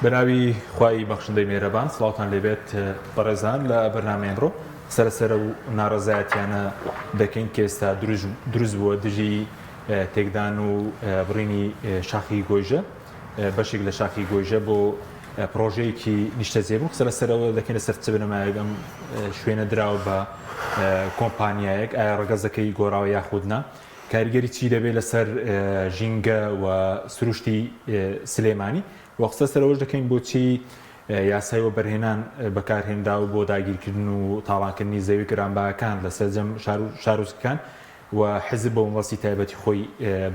بەناوی خوای بەخشندەی مێرەبان سڵاوتان لێبێت بەڕێزان لە بەرنامەی ئەمڕۆ قسە لەسەر ئەو ناڕەزایەتیانە دەکەین کە ئێستا دروست بووە دژی تێکدان و بڕینی شاخی گۆیژە بەشێک لە شاخی گۆیژە بۆ پڕۆژەیەکی نیشتەجێبوون قسە لەسەرەوە دەکەین لەسەر چ بنەمایەک ئەم شوێنە دراوە بە کۆمپانیایەک ئایا ڕەگەزەکەی گۆڕاوە یاخود نا کاریگەری چی دەبێت لەسەر ژینگە و سروشتی سلێمانی و قسە سەرەوەش دەکەین بۆچی یاسای وەبەرهێنان بەکارهێنراوە بۆ داگیرکردن و تاڵانکردنی زەوی گرانبەهاکان لە سەرجەم شار و شارۆچکەکان و حزب بۆ مەبەستی تایبەتی خۆی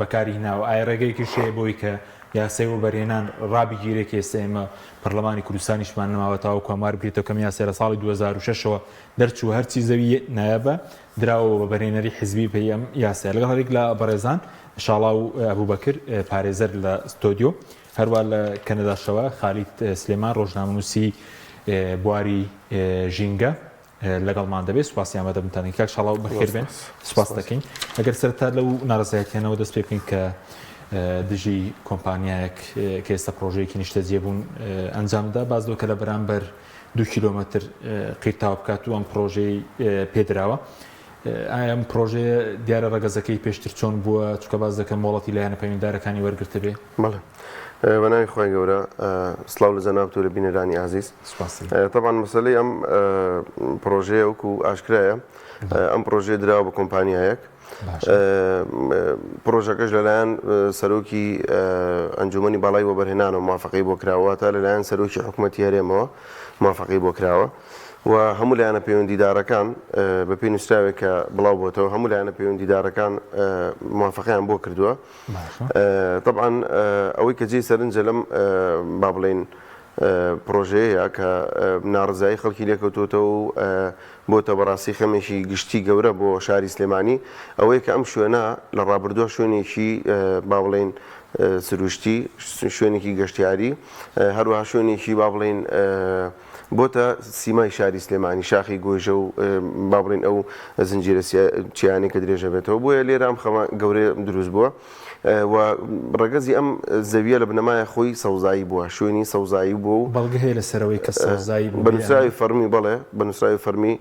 بەکاری هێناوە. ئایا ڕێگەیەکیش هەیە بۆی کە یاسای وەبەرهێنان ڕابگیرێ کە ئێستا ئێمە پەرلەمانی کوردستانیشمان نەماوە تاوەکو هەموار بکرێتەوە کەم یاسای لە ساڵی 2006 ەوە دەرچووە هەرچی زەوی نایابە دراوە بە وەبەرهێنەری حزبی پێی ئەم یاسایە لەگەڵ هەریک لە بەڕێزان شاڵاو ئەبوبەکر پارێزەر لە ستۆدیۆ هەروا لە کەنەداشەوە خالید سلێمان ڕۆژنامەنووسی بواری ژینگە لەگەڵمان دەبێت سوپاسی ئامادەبوونتان دەکەین کاک شاڵاو بەخێر بێن سوپاس دەکەین ئەگەر سەرەتا لەو ناڕەزایەتیانەوە دەست پێ بکەین کە دژی کۆمپانیایەک کە ئێستا پرۆژەیەکی نیشتەجێبوون ئەنجامدا باس لەوە کە لە بەرامبەر دوو کیلۆمەتر قیرتاو بکات و ئەم پرۆژەی پێدراوە ئایا ئەم پرۆژەیە دیارە ڕەگەزەکەی پێشتر چۆن بووە چونکە باس دەکەم مۆڵەتی لایەنە پەیوەندیدارەکانی وەرگرتبێ؟ بەڵێ بە ناوی خوای گەورە سڵاو لە جەنابت و لە بینەرانی ئازیز. سوپاس. تەبعەن مەسەلەی ئەم پرۆژەیە وەکو ئاشکرایە ئەم پرۆژەیە دراوە بە کۆمپانیایەک پرۆژەکەش لەلایەن سەرۆکی ئەنجومەنی باڵای وەبەرهێنانەوە موافقەی بۆ کراوە واتە لەلایەن سەرۆکی حکومەتی هەرێمەوە موافقەی بۆ کراوە و هەموو لایەنە پەیوەندیدارەکان بەپێی نووسراوێک کە بڵاو بۆتەوە هەموو لایەنە پەیوەندیدارەکان موافقەیان بۆ کردووە. تەبعەن ئەوەی کە جێی سەرنجە لەم با بڵێین پڕۆژەیەیە کە ناڕزایی خەڵکی لێکەوتووەتەوە و بۆتە بەڕاستی خەمێکی گشتی گەورە بۆ شاری سلێمانی ئەوەیە کە ئەم شوێنە لە ڕابردووە شوێنێکی با بڵێین سروشتی شوێنێکی گەشتیاری هەروەها شوێنێکی با بڵێین بۆتە سیمای شاری سلێمانی، شاخی گۆیژە و با بڵێین ئەو زنجیرە چیایانەی کە درێژە بێتەوە. بۆیە لێرە ئەم خەمە گەورەیە دروست بووە و ڕەگەزی ئەم زەوییە لە بنەمایە خۆی سەوزایی بووە، شوێنی سەوزایی بووە و. بەڵگە هەیە لەسەر ئەوەی کە سەوزایی بووبێ یان نا؟ بە نووسراوی فەڕمی بەڵێ، بە نووسراوی فەڕمی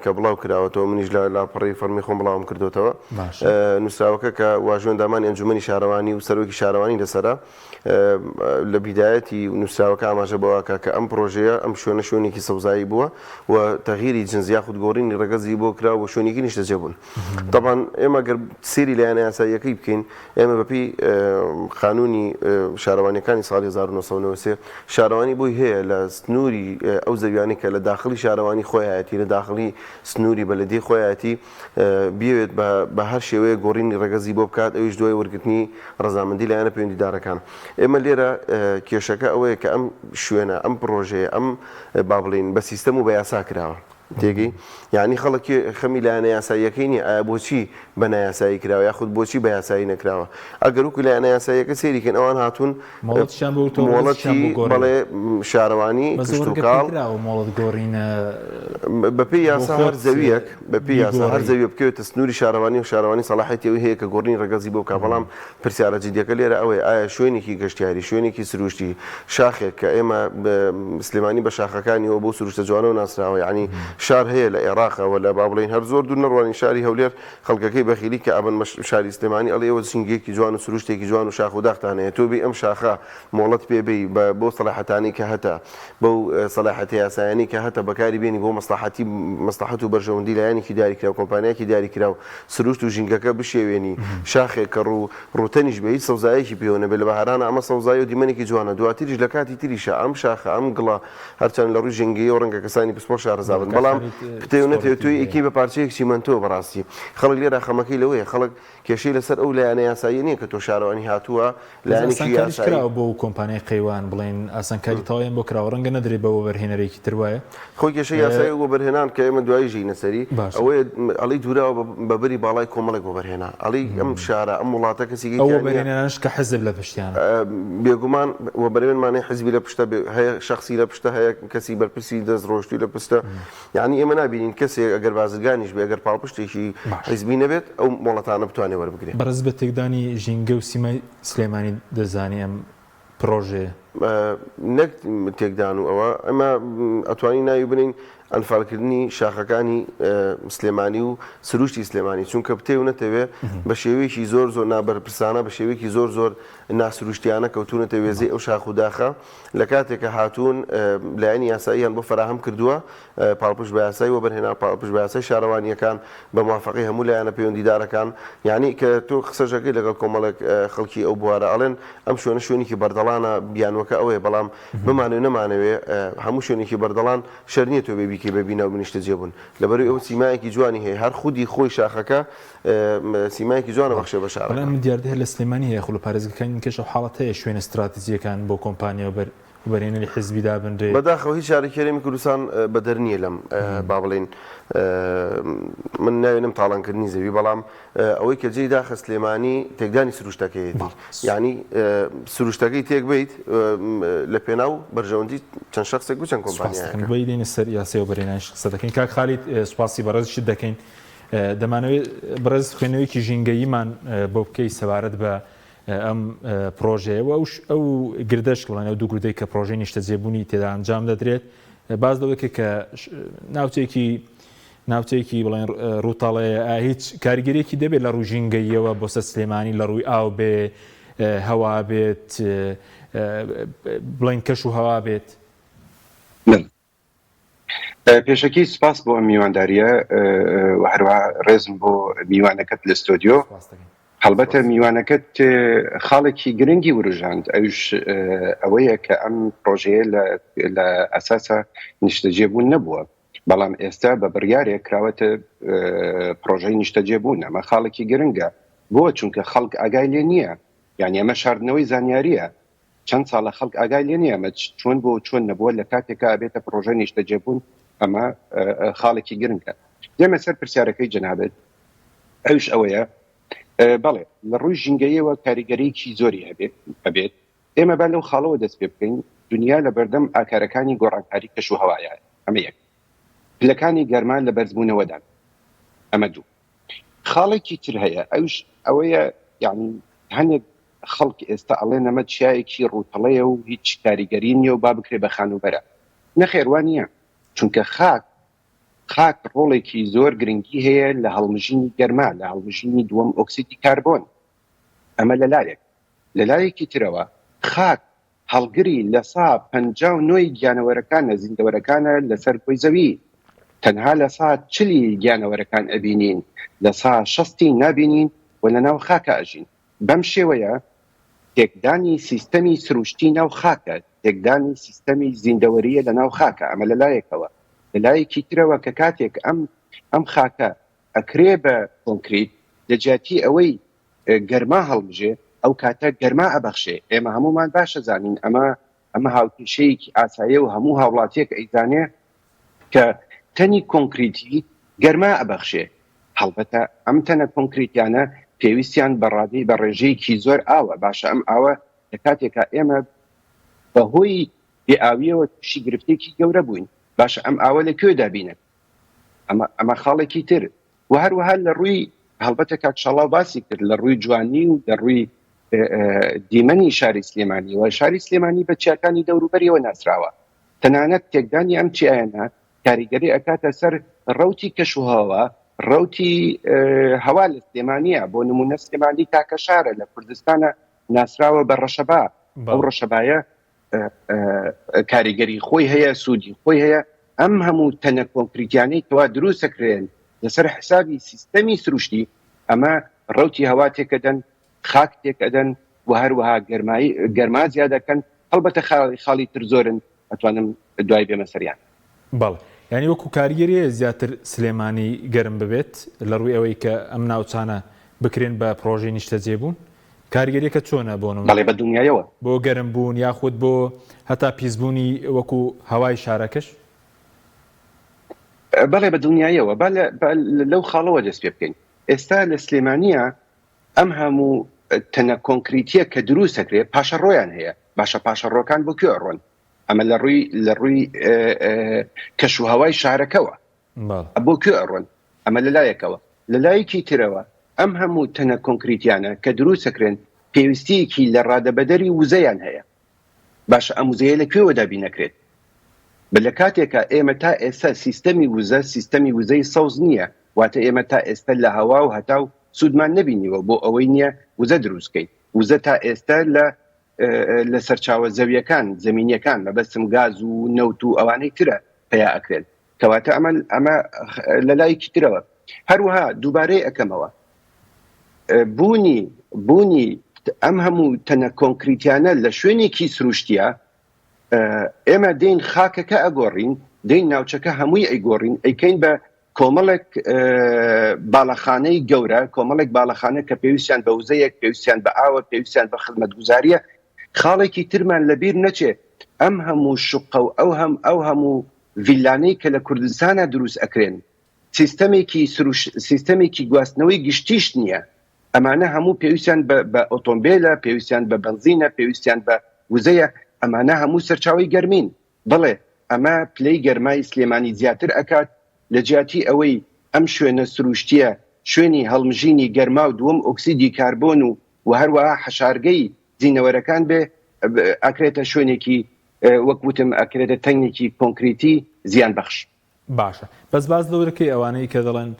کە بڵاو کراوەتەوە، منیش لە لاپەڕەی فەڕمی خۆم بڵاوم کردۆتەوە. باشە. نووسراوەکە کە واژۆندامانی ئەنجوومەنی شارەوانی و سەرۆکی شارەوانی لەسەرە، لە بیدایەتی نووسراوەکە ئاماژە بەوە ئەکا کە ئەم پڕۆژەیە ئەم شوێنە شوێنێکی سەوزایی بووە و تەغیری جنس یاخود گۆڕینی ڕەگەزی بۆ کراوە بۆ شوێنێکی نیشتەجێبوون. تەبعەن ئێمە گەر سەیری لایەنە یاساییەکەی بکەین ئێمە بەپێی قانوونی شارەوانییەکانی ساڵی 1993 شارەوانی بۆی هەیە لە سنووری ئەو زەویانەی کە لە داخڵی شارەوانی خۆیایەتی لە داخڵی سنووری بەلەدیەی خۆیایەتی بیەوێت بە هەر شێوەیەک گۆڕینی ڕەگەزی بۆ بکات ئەویش دوای وەرگرتنی ڕەزامەندی لایەنە پەیوەندیدارەکان. ئێمە لێرە کێشەکە ئەوەیە کە ئەم شوێنە، ئەم پڕۆژەیە، ئەم با بڵێین بە سیستەم و بە یاسا کراوە. تێگەی؟ یانی خەڵک خەمی لایەنە یاساییەکەی نییە ئایا بۆچی بە نایاسایی کراوە یاخود بۆچی بە یاسایی نەکراوە. ئەگەر وەکو لایەنە یاساییەکە سەیری کەین ئەوان هاتوون مۆڵەتیشیان بۆ گرتووە، ڕەگەزیشیان مۆڵەتی بۆ گۆڕیوە. بەڵێ شارەوانی، بەس ئەوە ڕێگە کشتوکاڵ. پێدراوە مۆڵەت گۆڕینە بەپێی بۆ یاسا هەر خۆت زەوییەک بەپێی یاسا هەر بیگۆڕی. زەوییە بکەوێتە سنووری شارەوانی و شارەوانی سەڵاحیەتی ئەوەی هەیە کە گۆڕینی ڕەگەزی بۆ بکات، بەڵام پرسیارە جدییەکە لێرە ئەوەیە ئایا شوێنێکی گەشتیاری، شوێنێکی سروشتی، شاخێک کە ئێمە سلێمانی بە شاخەکانیەوە بەو سروشتە جوانەوە ناسراوە، یەعنی شار هەیە لە ئێراقەوە لە با بڵێین هەر زۆر دوور نەڕوانین شاری هەولێر خەڵکەکەی بەخیلی کە ئەبن بە شاری سلێمانی ئەڵێ ئێوە ژینگەیەکی جوان و سروشتێکی جوان و شاخ و داختان هەیە تۆ بێی ئەم شاخە مۆڵەت پێ بێی بە بەو سەڵاحەتانەی کە هەتە بەو سەلاحەتە یاسایانەی کە هەتە بەکاری بێنی بۆ مەسڵەحەتی مەسڵەحەت و بەرژەوەندی لایەنێکی دیاریکراو کۆمپانیایەکی دیاریکراو سروشت و ژینگەکە بشێوێنی شاخێک کە ڕوو ڕووتەنیش بێ هیچ سەوزایەکی پێوە نەبێ لە بەهارانا ئەمە سەوزایی و دیمەنێکی جوانە دواتریش لە کاتی تریشا ئەم شاخە ئەم گڵە هەرچەند لە ڕووی ژینگەییەوە ڕەنگە کەسانی پسپۆڕ شارەزا بن بەڵام بتەوێ و نەتەوێ تۆی ئەیکەی بە پارچەیەک چیمەنتۆ بەڕاستی خەڵک لێرە خەمەکەی لەوەیە خەڵک کێشەی لەسەر ئەو لایەنە یاساییە نییە کە تۆ شارەوانی هاتووە لایەنێکی ئاسانکاریش یاسایی. کراوە بۆ کۆمپانیای قەیوان بڵێین ئاسانکاری تەواویان بۆ کراوە ڕەنگە نەدرێت بە وەبەرهێنەرێکی تر وایە؟ خۆی کێشەی یاسایی وەبەرهێنان کە ئێمە دوایی ژینە سەری باشە. ئەوەیە ئەڵێی دووراوە بە بەری باڵای کۆمەڵێک وەبەرهێنا ئەڵێی ئەم شارە ئەم وڵاتە کەسێکی ئەو تیا نییە. وەبەرهێنەرانەش کە حزب لە پشتیانە. بێگومان وەبەرهێن مانای حزبی لە پشتە هەیە شەخسی لە پشتە هەیە کەسی بەرپرسی دەستڕۆیشتووی لە پشتە یانی ئێمە نابینین کەسێک ئەگەر بازرگانیش بێ ئەگەر پاڵپشتێکی حیزبی نەبێت ئەو مۆڵەتانە بتوانێ وەربگرێ. بەڕێز بە تێکدانی ژینگە و سیمای سلێمانی دەزانی ئەم پڕۆژەیە؟ نەک تێکدان و ئەوە، ئەمە ئەتوانین ناوی بنێین ئەنفالکردنی شاخەکانی سلێمانی و سروشتی سلێمانی، چونکە بتەوێ و نەتەوێ بە شێوەیەکی زۆر زۆر نابەرپرسانە، بە شێوەیەکی زۆر زۆر ناسروشتیانە کەوتوونەتە وێزەی ئەو شاخ و داخە، لە کاتێک کە هاتوون لایەنی یاساییان بۆ فەراهەم کردووە، پاڵپشت بە یاسای وەبەرهێنان، پاڵپشت بە یاسای شارەوانییەکان، بە موافەقەی هەموو لایەنە پەیوەندیدارەکان، یانی کە تۆ قسەش ئەکەی لەگەڵ کۆمەڵێک خەڵکی ئەو بوارە ئەڵێن ئەم شوێنە شوێنێکی بەردەڵانە، بیانووەکە ئەوەیە، بەڵام بمانەوێ نەمانەوێ هەموو شوێنێکی بەردەڵان شەرت نییە تۆ بێ بیکەی بە بینا و نیشتەجێبوون، لەبەرئەوەی ئەو سیمایەکی جوانی هەیە، هەر خودی خۆی شاخەکە سیمایەکی جوان ئەبەخشێ بە شارەکە. بەڵێ ئەم دیاردەیە لە سلێمانی هەیە، خۆ لە پارێزگەکانی دیکەش ئەو حاڵەتە هەیە، شوێنە ستراتیجییەکان بۆ کۆمپانیا و وەبەرهێنەری حیزبی دابنرێ. بەداخەوە هیچ شارێکی هەرێمی کوردستان بەدەر نییە لەم با بڵێین من ناوێنم تاڵانکردنی زەوی بەڵام ئەوەی کە جێی داخە سلێمانی تێکدانی سروشتەکەیەتی یانی سروشتەکەی تێک بیت لە پێناو بەرژەوەندی چەند شخصێک و چەند کۆمپانیایەکە. دوایی دێینە سەر یاسای وەبەرهێنانیش قسە دەکەین. کاک خالید سوپاسی بەڕێزیشت دەکەین. دەمانەوێت بەڕێز خوێندنەوەیەکی ژینگەییمان بۆ بکەی سەبارەت بە ئەم پرۆژەیە و ئەو گردەش بڵێن ئەو دوو گردەی کە پرۆژەی نیشتەجێبوونی تێدا ئەنجام دەدرێت باز لەوەی کە ناوچێکی ناوچەیەکی بڵێن ڕووتەڵەیە هیچ کاریگەریەکی دەبێت لە ڕووی ژینگەییەوە بۆ سەر سلێمانی لە ڕووی ئاو بێ هەوا بێت بڵێن کەش و هەوا بێت؟ پێشەکی سپاس بۆ ئەم میوانداریە و هەروەها ڕێزم بۆ میوانەکەت لە ستۆدیۆ. هەڵبەتە میوانەکەت خاڵێکی گرنگی وروژاند ئەویش ئەوەیە کە ئەم پرۆژەیە لە ئەساسا نیشتەجێبوون نەبووە. بەڵام ئێستا بە بڕیارێک کراوەتە پڕۆژەی نیشتەجێبوون، ئەمە خاڵێکی گرنگە، بۆ؟ چونکە خەڵک ئاگای لێ نییە، یانی ئەمە شاردنەوەی زانیارییە، چەند ساڵە خەڵک ئاگای لێ نییە ئەمە چۆن بووە و چۆن نەبووە، لە کاتێکا ئەبێتە پڕۆژەی نیشتەجێبوون، ئەمە خاڵێکی گرنگە. دێمە سەر پرسیارەکەی جەنابت، ئەویش ئەوەیە بەڵێ لە ڕووی ژینگەیەوە کاریگەریی زۆری هەبێت، ئێمە با لەو خاڵەوە دەست پێ بکەین، دونیا لە بەردەم ئاکارەکانی گۆڕانکاری کەشوهەوایە، ئەمە یەک. پلەکانی گەرما لە بەرزبوونەوەدان، ئەمە دوو. خاڵێکی تر هەیە، ئەویش ئەوەیە یانی هەنێک خەڵک ئێستا ئەڵێن ئەمە چیایەکی ڕووتەڵەیە و هیچ کاریگەری نییە و با بکرێ بە خانووبەرە. نەخێر وا نییە، چونکە خاک خاک ڕۆڵێکی زۆر گرنگی هەیە لە هەڵمژینی گەرما، لە هەڵمژینی دووەم ئۆکسیدی کاربۆن، ئەمە لە لایەک. لە لایەکی ترەوە خاک هەڵگری 59% ی گیانەوەرەکانە، زیندەوەرەکانە لەسەر گۆی زەوی. تەنها لە سا چلی گیانەوەرەکان ئەبینین، لە سا شەستی نابینین و لە ناو خاکا ئەژین. بەم شێوەیە تێکدانی سیستەمی سروشتی ناو خاکە، تێکدانی سیستەمی زیندەوەرییە لە ناو خاکا، ئەمە لە لایەکەوە. لە لایەکی ترەوە کە کاتێک ئەم ئەم خاکە ئەکرێ بە کۆنکریت، لە جیاتی ئەوەی گەرما هەڵمژێ ئەو کاتە گەرما ئەبەخشێ ئێمە هەموومان باش ئەزانین ئەمە ئەمە هاوکێشەیەکی ئاساییە و هەموو هاوڵاتیەک ئەیزانێ کە تەنی کۆنکریتی گەرما ئەبەخشێ هەڵبەتە ئەم تەنە کۆنکریتیانە پێویستیان بە ڕادەی بە ڕێژەیەکی زۆر ئاوە باشە ئەم ئاوە لە کاتێکا ئێمە بەهۆی بێ ئاویەوە تووشی گرفتێکی گەورە بووین باشە ئەم ئاوە لە کوێ دابینە ئەمە ئەمە خاڵێکی تر و هەروەها لە ڕووی هەڵبەتە کاک شاڵاو باسی کرد لە ڕووی جوانی و لە ڕووی دیمەنی شاری سلێمانی و شاری سلێمانی بە چیاکانی دەوروبەریەوە ناسراوە تەنانەت تێکدانی ئەم چیایانە کاریگەری ئەکاتە سەر ڕوتی کەشوهەوا ڕوتی هەوا لە سلێمانە بۆ نمونە سلێمانی تاکە شارە لە کوردستانە ناسراوە بە ڕەشەبا ئەو ڕەشەبایە کاریگەری خۆی هەیە سوودی خۆی هەیە ئەم هەموو تەنە کۆنکریتیانەی کەوا دروستەکرێن لەسەر حسابی سیستەمی سروشتی ئەمە ڕوتی هەوا تێکەدەن خاک تێکەدەن و هەروەها گەرمایی گەرما زیادەکەن هەڵبەتە خاڵی تر زۆرن ئەتوانم دوای بێمە سەریان. بەڵێ یانی وەکو کاریگەری هەیە زیاتر سلێمانی گەرم ببێت لە ڕووی ئەوەی کە ئەم ناوچانە بکرێن بە پڕۆژەی نیشتەجێبوون؟ کاریگەریەکە چۆنە بۆ نمونە؟ بەڵێ بە دڵنیایەوە. بۆ گەرم بوون یاخود بۆ هەتا پیسبوونی وەکو هەوای شارەکەش؟ بەڵێ بە دڵنیایەوە. با لەو خاڵەوە دەست پێ بکەین. ئێستا لە سلێمانییە ئەم هەموو تەنە کۆنکریتیە کە دروست ئەکرێ پاشەڕۆیان هەیە. باشە پاشەڕۆکان بۆ کوێ ئەڕۆن؟ ئەمە لە ڕووی لە ڕووی کەش و هەوای شارەکەوە بۆ کوێ ئەڕۆن؟ ئەمە لە لایەکەوە. لە لایەکی ترەوە ئەم هەموو تەنە کۆنکریتیانە کە دروست ئەکرێن پێویستییەکی لە ڕادەبەدەری وزەیان هەیە. باشە ئەم وزەیە لە کوێوە دابین ئەکرێت؟ بە لە کاتێکا ئێمە تا ئێستا سیستەمی وزە سیستەمی وزەی سەوز نییە، واتە ئێمە تا ئێستا لە هەوا و هەتاو سوودمان نەبینیوە بۆ ئەوەی نییە وزە دروست کەین. وزە تا ئێستا لە لە سەرچاوە زەویەکان، زەمینیەکان، مەبەستم گاز و نەوت و ئەوانەی ترە پەیا ئەکرێن. کەواتە ئەمە ئەمە لە لایەکی ترەوە. هەروەها دووبارەی ئەکەمەوە بوونی بوونی ئەم هەموو تەنە کۆنکریتیانە لە شوێنێکی سروشتیە ئێمە دێین خاکەکە ئەگۆڕین، دێین ناوچەکە هەمووی ئەیگۆڕین، ئەیکەین بە کۆمەڵێک باڵەخانەی گەورە، کۆمەڵێک باڵەخانە کە پێویستیان بە وزەیەک، پێویستیان بە ئاوە، پێویستیان بە خزمەتگوزارییە. خاڵێکی ترمان لەبیر نەچێ، ئەم هەموو شوقە و ئەو هەم ئەو هەموو ڤیللانەی کە لە کوردستانا دروست ئەکرێن، سیستەمێکی سروش سیستەمێکی گواستنەوەی گشتیش نییە. ئەمانە هەموو پێویستیان بە بە ئۆتۆمبێلە، پێویستیان بە بەنزینە، پێویستیان بە وزەیە، ئەمانە هەموو سەرچاوەی گەرمین. بەڵێ ئەمە پلەی گەرمای سلێمانی زیاتر ئەکات، لە جیاتی ئەوەی ئەم شوێنە سروشتیە شوێنی هەڵمژینی گەرما و دووەم ئۆکسیدی کاربۆن و و هەروەها حەشارگەی زینەوەرەکان بێ ئەکرێتە شوێنێکی وەک وتم ئەکرێتە تەنگێکی کۆنکریتی زیان بەخش. باشە بەس باس لەوە دەکەی ئەوانەی کە دەڵێن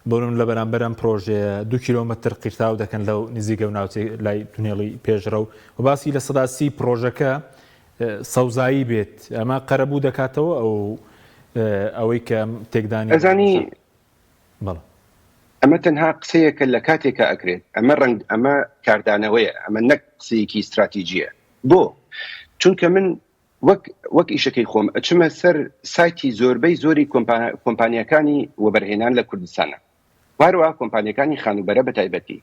بۆ نمونە لە بەرامبەر ئەم پرۆژەیە دوو کیلۆمەتر قیرتاو دەکەن لەو نزیک ئەو ناوچەی لای تونێڵی پێشڕەو و باسی 30% پرۆژەکە سەوزایی بێت ئەمە قەرەبوو دەکاتەوە ئەو ئەوەی کە تێکدانی ئەزانی بەڵێ ئەمە تەنها قسەیەکە لە کاتێکا ئەکرێت ئەمە ڕەنگ ئەمە کاردانەوەیە ئەمە نەک قسەیەکی استراتیجیە بۆ چونکە من وەک وەک ئیشەکەی خۆم ئەچمە سەر سایتی زۆربەی زۆری کۆمپانیاکانی وەبەرهێنان لە کوردستانە وهەروەها کۆمپانیەکانی خانووبەرە بە تایبەتی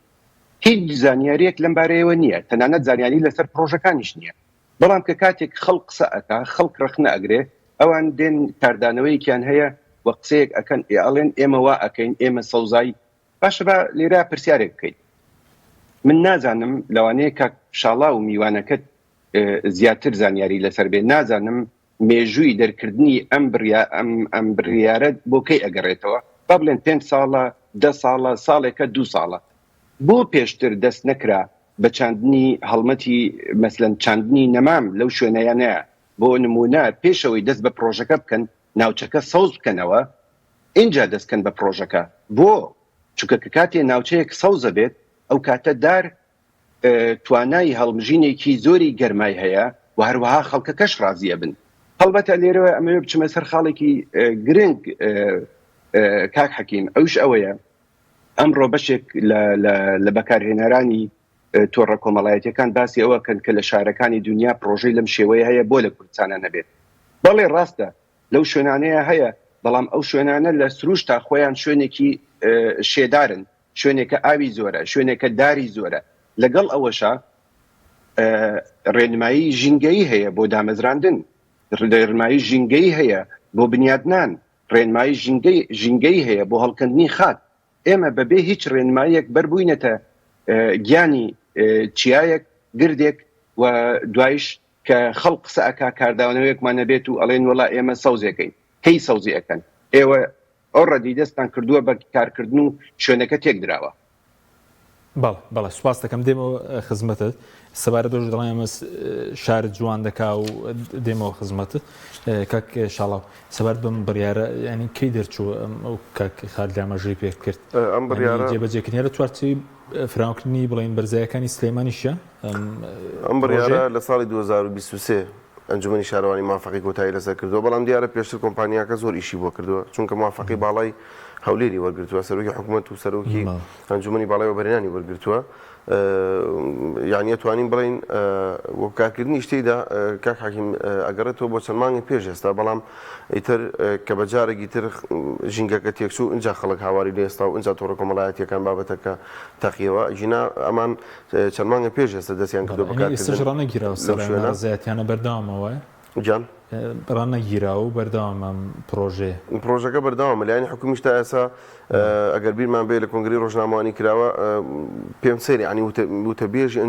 هیچ زانیاریەک لەم بارەیەوە نییە تەنانەت زانیاری لەسەر پڕۆژەکانیش نییە بەڵام کە کاتێک خەڵک قسە ئەکا خەڵک ڕەخنە ئەگرێ ئەوان دێن کاردانەوەیەکیان هەیە و قسەیەک ئەکەن ئێ ئەڵێن ئێمە وا ئەکەین ئێمە سەوزایی باشە با لێرە پرسیارێک بکەین من نازانم لەوانەیە کاک شاڵاو و میوانەکەت زیاتر زانیاری لەسەر بێ نازانم مێژووی دەرکردنی ئەم بڕیا ئەم ئەم بڕیارە بۆ کەی ئەگەڕێتەوە با بڵێن پێنج ساڵە دە ساڵە ساڵێکە دوو ساڵە بۆ پێشتر دەست نەکرا بە چاندنی هەڵمەتی مەسلەن چاندنی نەمام لەو شوێنەیانە بۆ نمونە پێشەوەی دەست بە پرۆژەکە بکەن ناوچەکە سەوز بکەنەوە ئینجا دەست کەن بە پرۆژەکە بۆ چونکە کە کاتێ ناوچەیەک سەوزە بێت ئەو کاتە دار توانای هەڵمژینێکی زۆری گەرمای هەیە و هەروەها خەڵکەکەش ڕازی ئەبن. هەڵبەتە لێرەوە ئەمەوێ بچمە سەر خاڵێکی گرنگ کاک حەکیم ئەوش ئەوەیە ئەمڕۆ بەشێک لە بەکارهێنەرانی تۆڕە کۆمەڵایەتیەکان باسی ئەوە کەن کە لە شارەکانی دنیا پرۆژەی لەم شێوەیە هەیە بۆ لە کوردستانە نەبێت بەڵێ ڕاستە لەو شوێنانەیە هەیە بەڵام ئەو شوێنانە لە سروشتا خۆیان شوێنێکی شێدارن شوێنێکە ئاوی زۆرە، شوێنێکە داری زۆرە، لەگەڵ ئەوەشا ڕێنمایی ژینگەیی هەیە بۆ دامەزراندن، ڕێنمایی ژینگەیی هەیە بۆ بنیادنان، ڕێنمایی ژینگەیی هەیە بۆ هەڵکەندنی خاک. ئێمە بەبێ هیچ ڕێنماییەک بەربووینەتە گیانی چیایەک، گردێک و دوایش کە خەڵک قسە ئەکا کاردانەوەیەکمان نەبێت و ئەڵێن وەڵا ئێمە سەوزێکەین. کەی سەوزی ئەکەن؟ ئێوە already دەستتان کردووە بە کارکردن و شوێنەکە تێکدراوە. بەڵێ بەڵێ سوپاست دەکەم دێمەوە خزمەتت سەبارەت بەوەش دەڵێم ئەمە شارت جوان دەکا و دێمەوە خزمەتت کاک شاڵاو سەبارەت بەم بڕیارە ینی کەی دەرچوو ئەو کاک خالد ئاماژەی پێ کرد ئەم بڕیارە جێبەجێکردنی لە چوارچێوەی فراوانکردنی بڵێین بەرزایەکانی سلێمانیشە ئەم بڕیارە لە ساڵی 2023 ئەنجومەنی شارەوانی موافەقەی کۆتایی لەسەر کردووە، بەڵام دیارە پێشتر کۆمپانیاکە زۆر ئیشی بۆ کردووە، چونکە موافەقەی باڵای هەولێری وەرگرتووە، سەرۆکی حکومەت و سەرۆکی ئەنجومەنی باڵای وەبەرهێنانی وەرگرتووە. یانی ئەتوانین بڵێین وەک کارکردنیش تێیدا کاک حەکیم ئەگەڕێتەوە بۆ چەند مانگێک پێش ئێستا، بەڵام ئیتر کە بە جارێکی تر ژینگەکە تێکچوو ئینجا خەڵک هاواری لێ هەستا و ئینجا تۆڕە کۆمەڵایەتییەکان بابەتەکە تەقیەوە، ئەگینا ئەمان چەند مانگێک پێش ئێستا دەستیان کردووە بە کارکردن ئێستاش ڕانەگیراوە لەو سەرای شوێنە. ناڕەزایەتیانە بەردەوامە وایە؟ گیان؟ ڕانەگیراوە و بەردەوامە ئەم پڕۆژەیە. پڕۆژەکە بەردەوامە، لایەنی حکومیش تا ئێستا ئەگەر بیرمان بێ لە کۆنگرەی ڕۆژنامەوانی کراوە، پێم سەیرە یانی وتەبێژی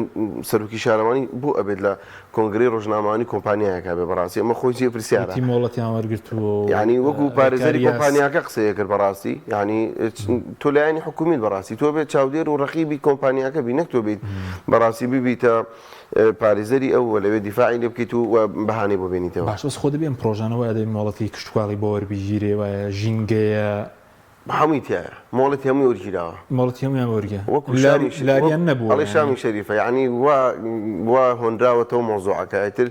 سەرۆکی شارەوانی بۆ ئەبێت لە کۆنگرەی ڕۆژنامەوانی کۆمپانیایەکا بێ بەڕاستی ئەمە خۆی جێی پرسیارە. وتی مۆڵەتیان وەرگرتووە و یانی وەکو پارێزەری ڕێکاری یاس. کۆمپانیاکە قسەی کرد بەڕاستی یانی تۆ لایەنی حکومیت بەڕاستی تۆ بێت چاودێر و ڕەقیبی کۆمپانیاکە بی نەک تۆ بیت بەڕاستی ببیتە پارێزەری ئەو و لەوێ دیفاعی لێ بکەیت و بەهانەی بۆ بێنیتەوە. باشە بەس خۆ دەبێ ئەم پڕۆژانە وایە دەبێ مۆڵەتی کشتوکاڵی بۆ وەربگیرێ وایە ژینگەیە. هەمووی تیایە مۆڵەتی هەمووی وەرگیراوە. مۆڵەتی هەموویان وەرگە وەکو لاری شامی لاریان نەبووە ئەڵێ یانی. شامی شەریفە یانی وا وا هۆنراوەتەوە مەوزوعەکە ئیتر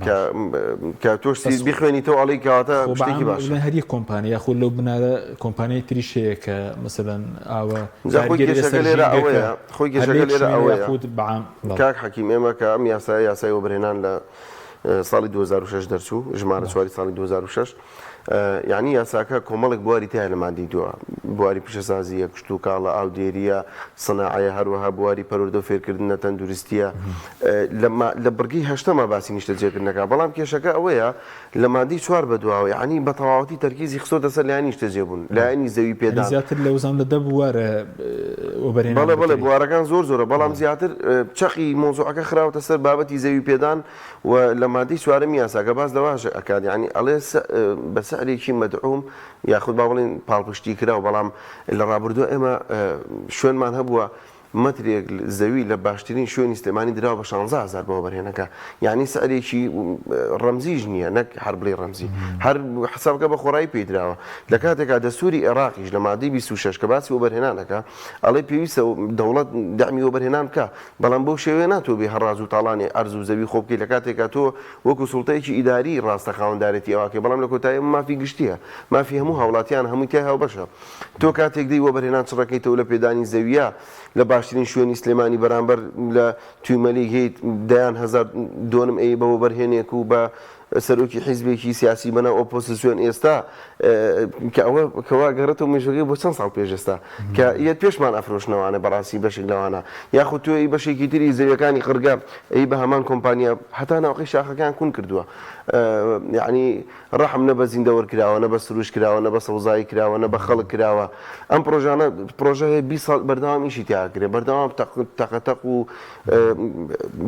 کە باش کە تۆش بەس بیخوێنیتەوە ئەڵێی کەواتە خۆ شتێکی بەعام باشە. بڵێن هەر یەک کۆمپانیا یاخود لەو بنارە کۆمپانیای تریش هەیە کە مەسەلەن ئاوە جا خۆی کاریگەری کێشەکە لەسەر لێرە ژینگەکە ئەوەیە خۆی هەر لە کێشەکە یەک لێرە شوێنە ئەوەیە یاخود بەعام بەڵێ. کاک حەکیم ئێمە کە ئەم یاسایە یاسای وەبەرهێنان لە ساڵی 2006 دەرچوو ژمارە باشە. چواری ساڵی 2006 یانی یاساکە کۆمەڵێک بواری تیایە لە مادەی دووە، بواری پیشەسازییە، کشتوکاڵە، ئاودێرییە، سناعەیە، هەروەها بواری پەروەردە و فێرکردنە، تەندروستییە. لە بڕگەی هەشتەما باسی نیشتەجێکردن دەکات، بەڵام کێشەکە ئەوەیە لە مادەی چوار بەدواوە یانی بە تەواوەتی تەرکیزی خستۆتە سەر لایەنی نیشتەجێبوون، لایەنی زەوی یانی پێدان. زیاتر لە وزام لە دە بوارە وەبەرهێنان بەڵێ بەڵێ بکرێت. بوارەکان زۆر زۆرە، بەڵام زیاتر چەقی مەوزوعەکە خراوەتە سەر بابەتی زەوی پێدان و لە مادەی چوارەمی یاساکە باس لەوەش ئەکات یانی ئەڵێ بە سعرێکی مەدعوم یاخود با بڵێین پاڵپشتی کراو بەڵام لە ڕابردووە ئێمە شوێنمان هەبووە مەترێک زەوی لە باشترین شوێنی سلێمانی دراوە بە 16 هەزار بە وەبەرهێنەکە یعنی سعرێکی ڕەمزیش نییە نەک هەر بڵێ ڕەمزی هەر حسابکە بە خۆڕایی پێی دراوە لە کاتێکا دەستوری عێراقیش لە مادەی 26 کە باسی وەبەرهێنانەکە ئەڵێ پێویستە دەوڵەت دەعمی وەبەرهێنان بکا بەڵام بەو شێوەیە نا تۆ بێی هەڕاج و تاڵانی ئەرز و زەوی خۆ بکەی لە کاتێکا تۆ وەکو سوڵتەیەکی ئیداری ڕاستە خاوەندارێتی ئەوە ئەکەی بەڵام لە کۆتایی ئەمە مافی گشتیە مافی هەموو هاوڵاتیان هەمووی تای هاوبەشە تۆ کاتێک دێی وەبەرهێنان چڕەکەیتەوە لە پێدانی زەویە لە باشترین شوێنی سلێمانی بەرامبەر لە تویمەلیک هەیت دەیان هەزار دۆنم ئەی بە وەبەرهێنێک و بە سەرۆکی حیزبێکی سیاسی بەناو ئۆپۆزسیۆن ئێستا کە ئەوە کەوا گەڕێتەوە مێژوەکەی بۆ چەند ساڵ پێش ئێستا کە یەت پێشمان ئەفرۆشنەوانە بەڕاستی بەشێک لەوانە یاخود تۆ ی بەشێکی تری زەویەکانی قڕگە ی بە هەمان کۆمپانیا هەتا ناوقەی شاخەکان کون کردووە یعنی ڕەحم نە بە زیندەوەر کراوە نە بە سروش کراوە نە بە سەوزایی کراوە نە بە خەڵک کراوە ئەم پرۆژانە پرۆژە هەیە 20 ساڵ بەردەوام ئیشی تیا کرێ بەردەوام تەقەتەق و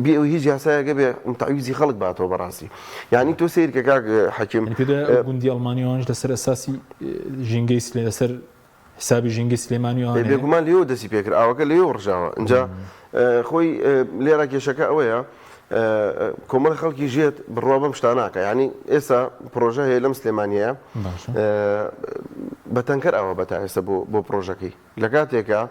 بێ ئەوەی هیچ یاسایەک هەبێ تەعویزی خەڵک باتەوە بەڕاستی یعنی تۆ سەیر کە کاک حەکیم یعنی پێت وایە ئەو گوندی ئەڵمانی ئەوانش لەسەر ئەساسی ژینگەی سلێ لەسەر حسابی ژینگەی سلێمانی ئەوان هەیە؟ بێگومان لێوە دەستی پێکرد ئاوەکە لێوە ڕژاوە ئینجا خۆی لێرە کێشەکە ئەوەیە کۆمەڵی خەڵکی ژێت بڕوا بەم شتاناکە یعنی ئێستا پرۆژە هەیە لەم سلێمانیە بە تەنکەر ئاوە بە تا ئێستا بۆ پرۆژەکەی لە کاتێکا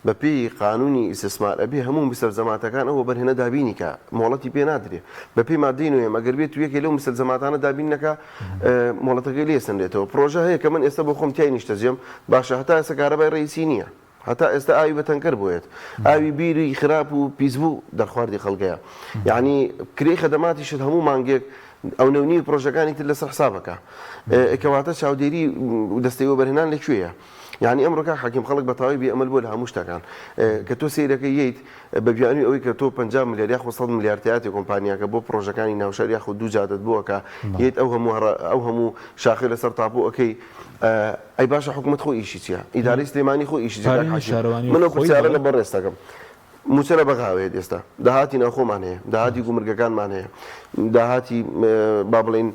بە پێی قانونی ئیستسمار ئەبێ هەموو مستەلزەماتەکان ئەو وەبەرهێنە دابینی کا مۆڵەتی پێ نادرێ بە پێی مادەی نۆیەم ئەگەر بێت و یەکێ لەو مستەلزەماتانە دابین نەکا مۆڵەتەکەی لێ سەنرێتەوە پرۆژە هەیە کە من ئێستا بۆ خۆم تیای نیشتەجێم باشە هەتا ئێستا کارەبای ڕەئیسی نییە هەتا ئێستا ئاوی بە تەنکەر بۆیەت ئاوی بیری خراپ و پیسبوو دەرخواردی خەڵکەیە یعنی کرێی خەدەماتیشت هەموو مانگێک ئەونە و نیو پرۆژەکانی تر لەسەر حسابەکە کەواتە چاودێری دەستەی وەبەرهێنان لە کوێیە یانی ئەمڕۆ کاک حەکیم خەڵک بە تەواوی بێ ئەمەل بووە لە هەموو شتەکان کە تۆ سەیرەکەی یەیت بە بیانووی ئەوەی کە تۆ 50 ملیار یاخود 100 ملیار تیاتێ کۆمپانیاکە بۆ پڕۆژەکانی ناوشار یاخود دوو جادەت بۆ ئەکا یەیت ئەو هەموو هەڕە ئەو هەموو شاخەی لەسەر تاپۆ ئەکەی ئەی باشە حکومەت خۆی ئیشی چییە ئیدارەی سلێمانی خۆی ئیشی چییە کاک پارەی حەکیم شارەوانی من ئەو خۆی پرسیارە بەڵێ لە بەڕێزت ئەکەم مووچە لە بەغاوە یەت ئێستا داهاتی ناوخۆمان هەیە، داهاتی گومرگەکانمان هەیە، داهاتی با بڵێین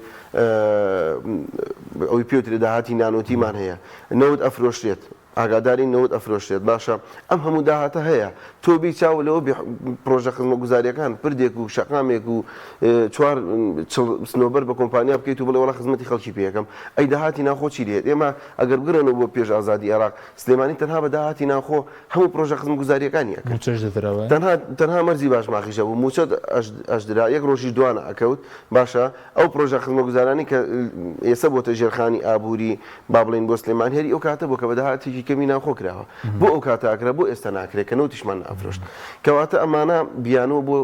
ئەوەی پێوترێ داهاتی نانۆتیمان هەیە، نەوت ئەفرۆشرێت، ئاگادارین نەوت ئەفرۆشرێت، باشە ئەم هەموو داهاتە هەیە، تۆ بێی چاو لەوە بێ پرۆژە خزمەتگوزارییەکان پردێک و شەقامێک و چوار چڵ سنۆبەر بە کۆمپانیا بکەیت و بڵێ وەڵا خزمەتی خەڵکی پێ ئەکەم، ئەی داهاتی ناوخۆ چی لێ یەت؟ ئێمە ئەگەر بگەڕێنەوە بۆ پێش ئازادی عێراق، سلێمانی تەنها بە داهاتی ناوخۆ هەموو پرۆژە خزمەتگوزارییەکانی ئەکرد. مووچەش دەدرا وایە؟ تەنها تەنها مەرجی باشماخیش هەبوو مووچە ئەشدرا یەک ڕۆژیش دوانە ئەکەوت باشە ئەو پرۆژە خزمەتگوزارانەی کە ئێستا بۆتە ژێرخانی ئابووری با بڵێین بۆ سلێمانی هەری ئەو کاتە بوو کە بە داهاتێکی کەمی ناوخۆ کراوە بۆ ئەو کاتە ئەکرا بۆ ئێستا ناکرێ کە نەوتیشمان نەئەفرۆشت کەواتە ئەمانە بیانووە بۆ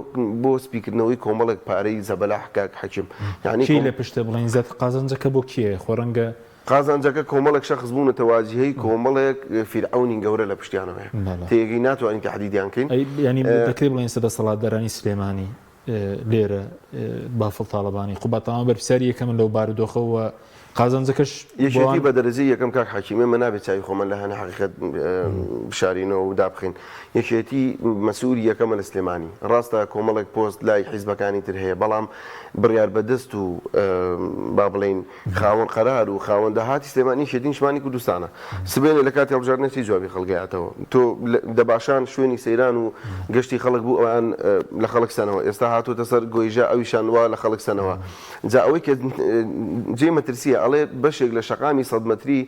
بۆ سپیکردنەوەی کۆمەڵێک پارەی زەبەلاح کاک حەکیم یانی کێی لە پشتە بڵێین زیاتر قازانجەکە بۆ کێیە خۆ ڕەنگە قازانجەکە کۆمەڵێک شەخس بوونەتە واجیهەی کۆمەڵێک فیرعەونی گەورە لە پشتیانەوەیە. تێگەی ناتوانین تەحدیدیان کەین. ئەی یانی دەکرێ بڵێین ئێستا دەسەڵاتدارانی سلێمانی. لێرە بافڵ تاڵەبانی، قوباد تاڵەبانی بەرپرسیاری یەکەمن لەو بارودۆخە و قازانجەکەش یەکێتی بە دەرەجەی یەکەم کاک حەکیم ئێمە نابێت چاوی خۆمان لە هەنە حەقیقەت بشارینەوە و دابخەین یەکێتی مەسئولی یەکەمە لە سلێمانی ڕاستە کۆمەڵێک پۆست لای حیزبەکانی تر هەیە بەڵام بڕیار بەدەست و با بڵێین خاوەن قەرار و خاوەن داهاتی سلێمانی یەکێتی نیشتمانی کوردستانە. سبەینێ لە کاتی هەڵبژاردنە چی جوابی خەڵک ئەیاتەوە؟ تۆ دەباشان شوێنی سەیران و گەشتی خەڵک بوو ئەوان لە خەڵک سەنەوە ئێستا هاتووەتە سەر گۆیژە ئەویشان وا لە خەڵک سەنەوە. جا ئەوەی کە جێی مەترسییە ئەڵێ بەشێک لە شەقامی سەد مەتری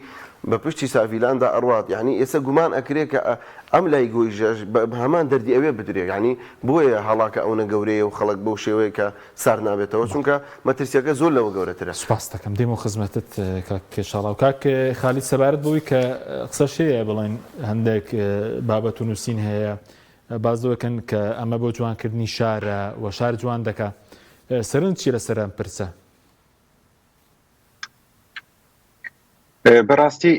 بە پشتی ساڤیلاندا ئەڕوات یانی ئێستا گومان ئەکرێ کە ئەم لای گۆیژەش بە هەمان دەردی ئەوێ بدرێ یانی بۆیە هەڵاکە ئەونە گەورەیە و خەڵک بەو شێوەیە کە سارد نابێتەوە چونکە مەترسیەکە زۆر لەوە گەورەترە. سوپاست دەکەم دێمەوە خزمەتت کاک شاڵاو. کاک خالید سەبارەت بەوەی کە قسەش هەیە بڵێن هەندێک بابەت و نووسین هەیە باس لەوە کەن کە ئەمە بۆ جوانکردنی شارە و شار جوان دەکا سەرنج چیە لەسەر ئەم پرسە؟ بەڕاستی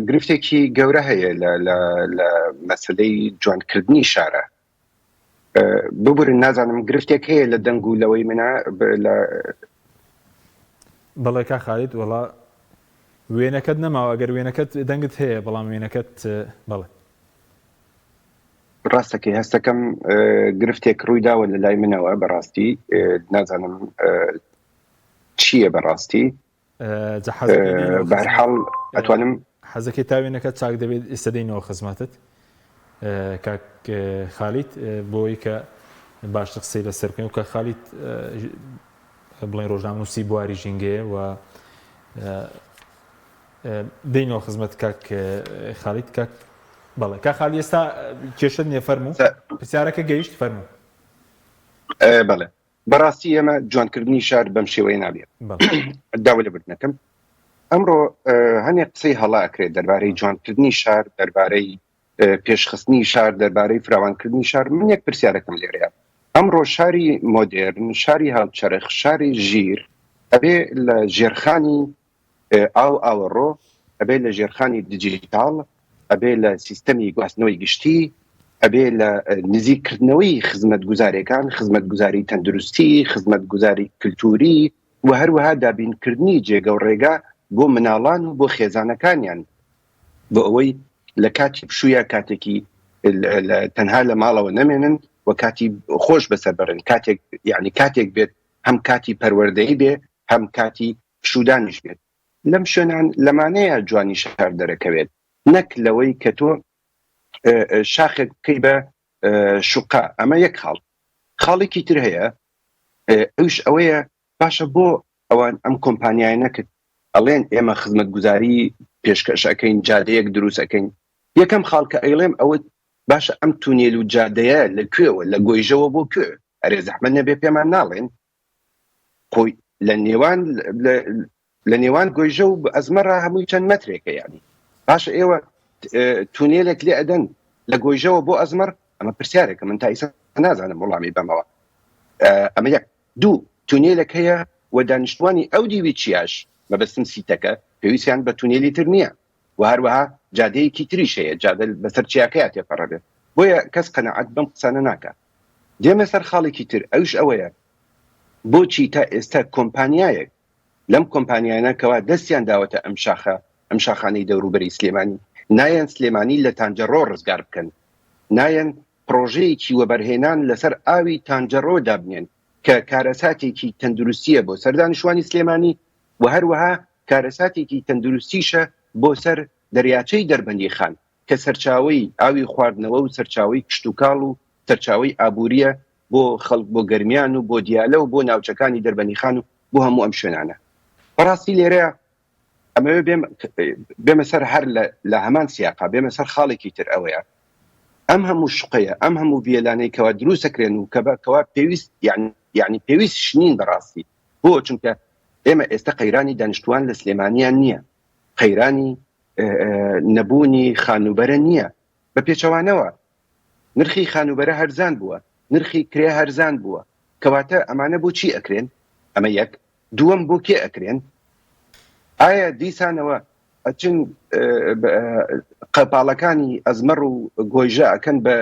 گرفتێکی گەورە هەیە لە مەسلەی جوانکردنی شارە ببورن نازانم گرفتێک هەیە لە دەنگ و لەوەی منە لە بەڵێ کا خالید وەڵا وێنەکەت نەماوە ئەگەر وێنەکەت دەنگت هەیە بەڵام وێنەکەت بەڵێ. ڕاستەکەی هەستەکەم گرفتێک ڕووی داوە لە لای منەوە بەڕاستی نازانم چییە بەڕاستی جا حەزەکەی دێینەوە بە هەر خزمەت حاڵ ئەتوانم حەزەکەی تا وێنەکە چاک دەبێت ئێستا دێینەوە خزمەتت کاک خالید بۆی کە باشتر قسەی لەسەر بکەین و کە خالید بڵێن ڕۆژنامەنووسی بواری ژینگەیە و دێینەوە خزمەت کاک خالید کاک بەڵێ کاک خالید ئێستا کێشەت نییە فەرموو پرسیارەکە گەیشت فەرموو بەڵێ بەڕاستی ئێمە جوانکردنی شار بەم شێوەیە نابێت داوا لێبوردنەکەم ئەمڕۆ هەنێک قسەی هەڵا ئەکرێت دەربارەی جوانکردنی شار دەربارەی پێشخستنی شار دەربارەی فراوانکردنی شار من یەک پرسیارەکەم لێرەیە ئەمڕۆ شاری مۆدێرن شاری هاوچەرخ شاری ژیر ئەبێ لە ژێرخانی ئاو ئاوەڕۆ، ئەبێ لە ژێرخانی دیجیتاڵ، ئەبێ لە سیستەمی گواستنەوەی گشتی، ئەبێ لە نزیککردنەوەی خزمەتگوزارێکان، خزمەتگوزاری تەندروستی، خزمەتگوزاری کلتوری و هەروەها دابینکردنی جێگە و ڕێگا بۆ مناڵان و بۆ خێزانەکانیان بۆ ئەوەی لە کاتی پشوویا کاتێکی تەنها لە ماڵەوە نەمێنن و کاتی خۆش بەسەر بەرن، کاتێک یعنی کاتێک بێت هەم کاتی پەروەردەیی بێ هەم کاتی پشوودانیش بێت لەم شوێنان لەمانەیە جوانی شار دەرەکەوێت نەک لەوەی کە تۆ شاخێک بکەی بە شوقە ئەمە یەک خاڵ خاڵێکی تر هەیە ئەوش ئەوەیە باشە بۆ ئەوان ئەم کۆمپانیای نەکرد ئەڵێن ئێمە خزمەتگوزاری پێشکەش ئەەکەین جادەیەک دروست ئەەکەین یەکەم خاڵ کە ئەیڵێم ئەوە باشە ئەم تونێل و جادەیە لە کوێوە لە گۆیژەوە بۆ کوێ ئەرێ زەحمەت نەبێ پێمان ناڵێن خۆی لە نێوان لە نێوان گۆیژە و ئەزمەڕا هەمووی چەند مەترێکە یعنی باشە ئێوە تونێلێک لێ ئەدەن لە گۆیژەوە بۆ ئەزمەڕ ئەمە پرسیارێکە من تا ئیسە نازانم وەڵامی بەمەوە ئەمە یەک دوو تونێلێک هەیە و دانیشتوانی ئەو دیوی چیاش مەبەستم سیتەکە پێویستیان بە تونێلی تر نییە و هەروەها جادەیەکی تریش هەیە جادە بەسەر چیاکەیا تێپەڕەبێت بۆیە کەس قەناعەت بەم قسانە ناکا دێمە سەر خاڵێکی تر ئەویش ئەوەیە بۆچی تا ئێستا کۆمپانیایەک لەم کۆمپانیانە کەوا دەستیان داوەتە ئەم شاخە ئەم شاخانەی دەوروبەری سلێمانی نایەن سلێمانی لە تانجەڕۆ ڕزگار بکەن نایەن پڕۆژەیەکی وەبەرهێنان لەسەر ئاوی تانجەڕۆ دابنێن کە کارەساتێکی تەندروستیە بۆ سەر دانیشتوانی سلێمانی و هەروەها کارەساتێکی تەندروستیشە بۆ سەر دەریاچەی دەربەندیخان کە سەرچاوەی ئاوی خواردنەوە و سەرچاوەی کشتوکاڵ و سەرچاوەی ئابوورییە بۆ خەڵک بۆ گەرمیان و بۆ دیالە و بۆ ناوچەکانی دەربەندیخان و بۆ هەموو ئەم شوێنانە. بەڕاستی لێرەیا ئەمەوێ بێم بێمە سەر هەر لە هەمان سیاقا بێمە سەر خاڵێکی تر ئەوەیە ئەم هەموو شوقەیە ئەم هەموو ڤیەلانەی کەوا دروستەکرێن و کە بە کەوا پێویست یعنی یعنی پێویستش نین بەڕاستی بۆ چونکە ئێمە ئێستا قەیرانی دانیشتوان لە سلێمانیان نییە قەیرانی نەبوونی خانووبەرە نییە بە پێچەوانەوە نرخی خانووبەرە هەرزان بووە نرخی کرێ هەرزان بووە کەواتە ئەمانە بۆ چی ئەکرێن ئەمە یەک دووەم بۆ کێ ئەکرێن ئایا دیسانەوە ئەچن قەپاڵەکانی ئەزمەڕ و گۆیژە ئەکەن بە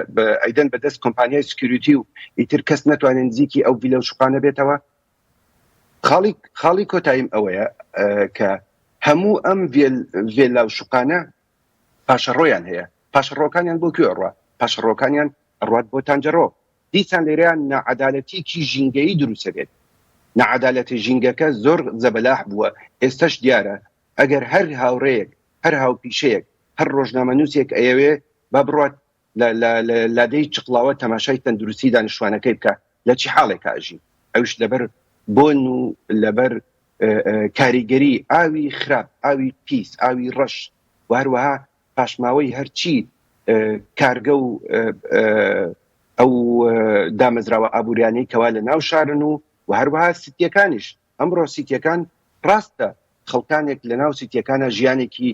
ئەیدەن بە دەست کۆمپانیای security و ئیتر کەس نەتوانێت نزیکی ئەو ڤیلە و شوقانە بێتەوە. خاڵی خاڵی کۆتاییم ئەوەیە کە هەموو ئەم ڤێلا و شوقانە پاشەڕۆیان هەیە، پاشەڕۆکانیان بۆ کوێ ئەڕوا؟ پاشەڕۆکانیان ئەڕوات بۆ تانجەڕۆ. دیسان لێرەیان ناعەدالەتیکی ژینگەیی دروست ئەبێت. ناعەدالەتە ژینگەکە زۆر زەبەلاح بووە، ئێستەش دیارە ئەگەر هەر هاوڕێیەک، هەر هاوپیشەیەک، هەر ڕۆژنامەنووسێک ئەیەوێ با بڕوات لە لە لە لادێی چقڵاوە تەماشای تەندروستی دانیشتوانەکەی بکا لە چی حاڵێکا ئەژین، ئەویش لەبەر بۆن و لەبەر کاریگەری ئاوی خراپ، ئاوی پیس، ئاوی ڕەش و هەروەها پاشماوەی هەرچی کارگە و ئەو دامەزراوە ئابووریانەی کەوا لە ناو شارن و و هەروەها سیتیەکانیش ئەمڕۆ سیتیەکان ڕاستە خەڵکانێک لە ناو سیتیەکانە ژیانێکی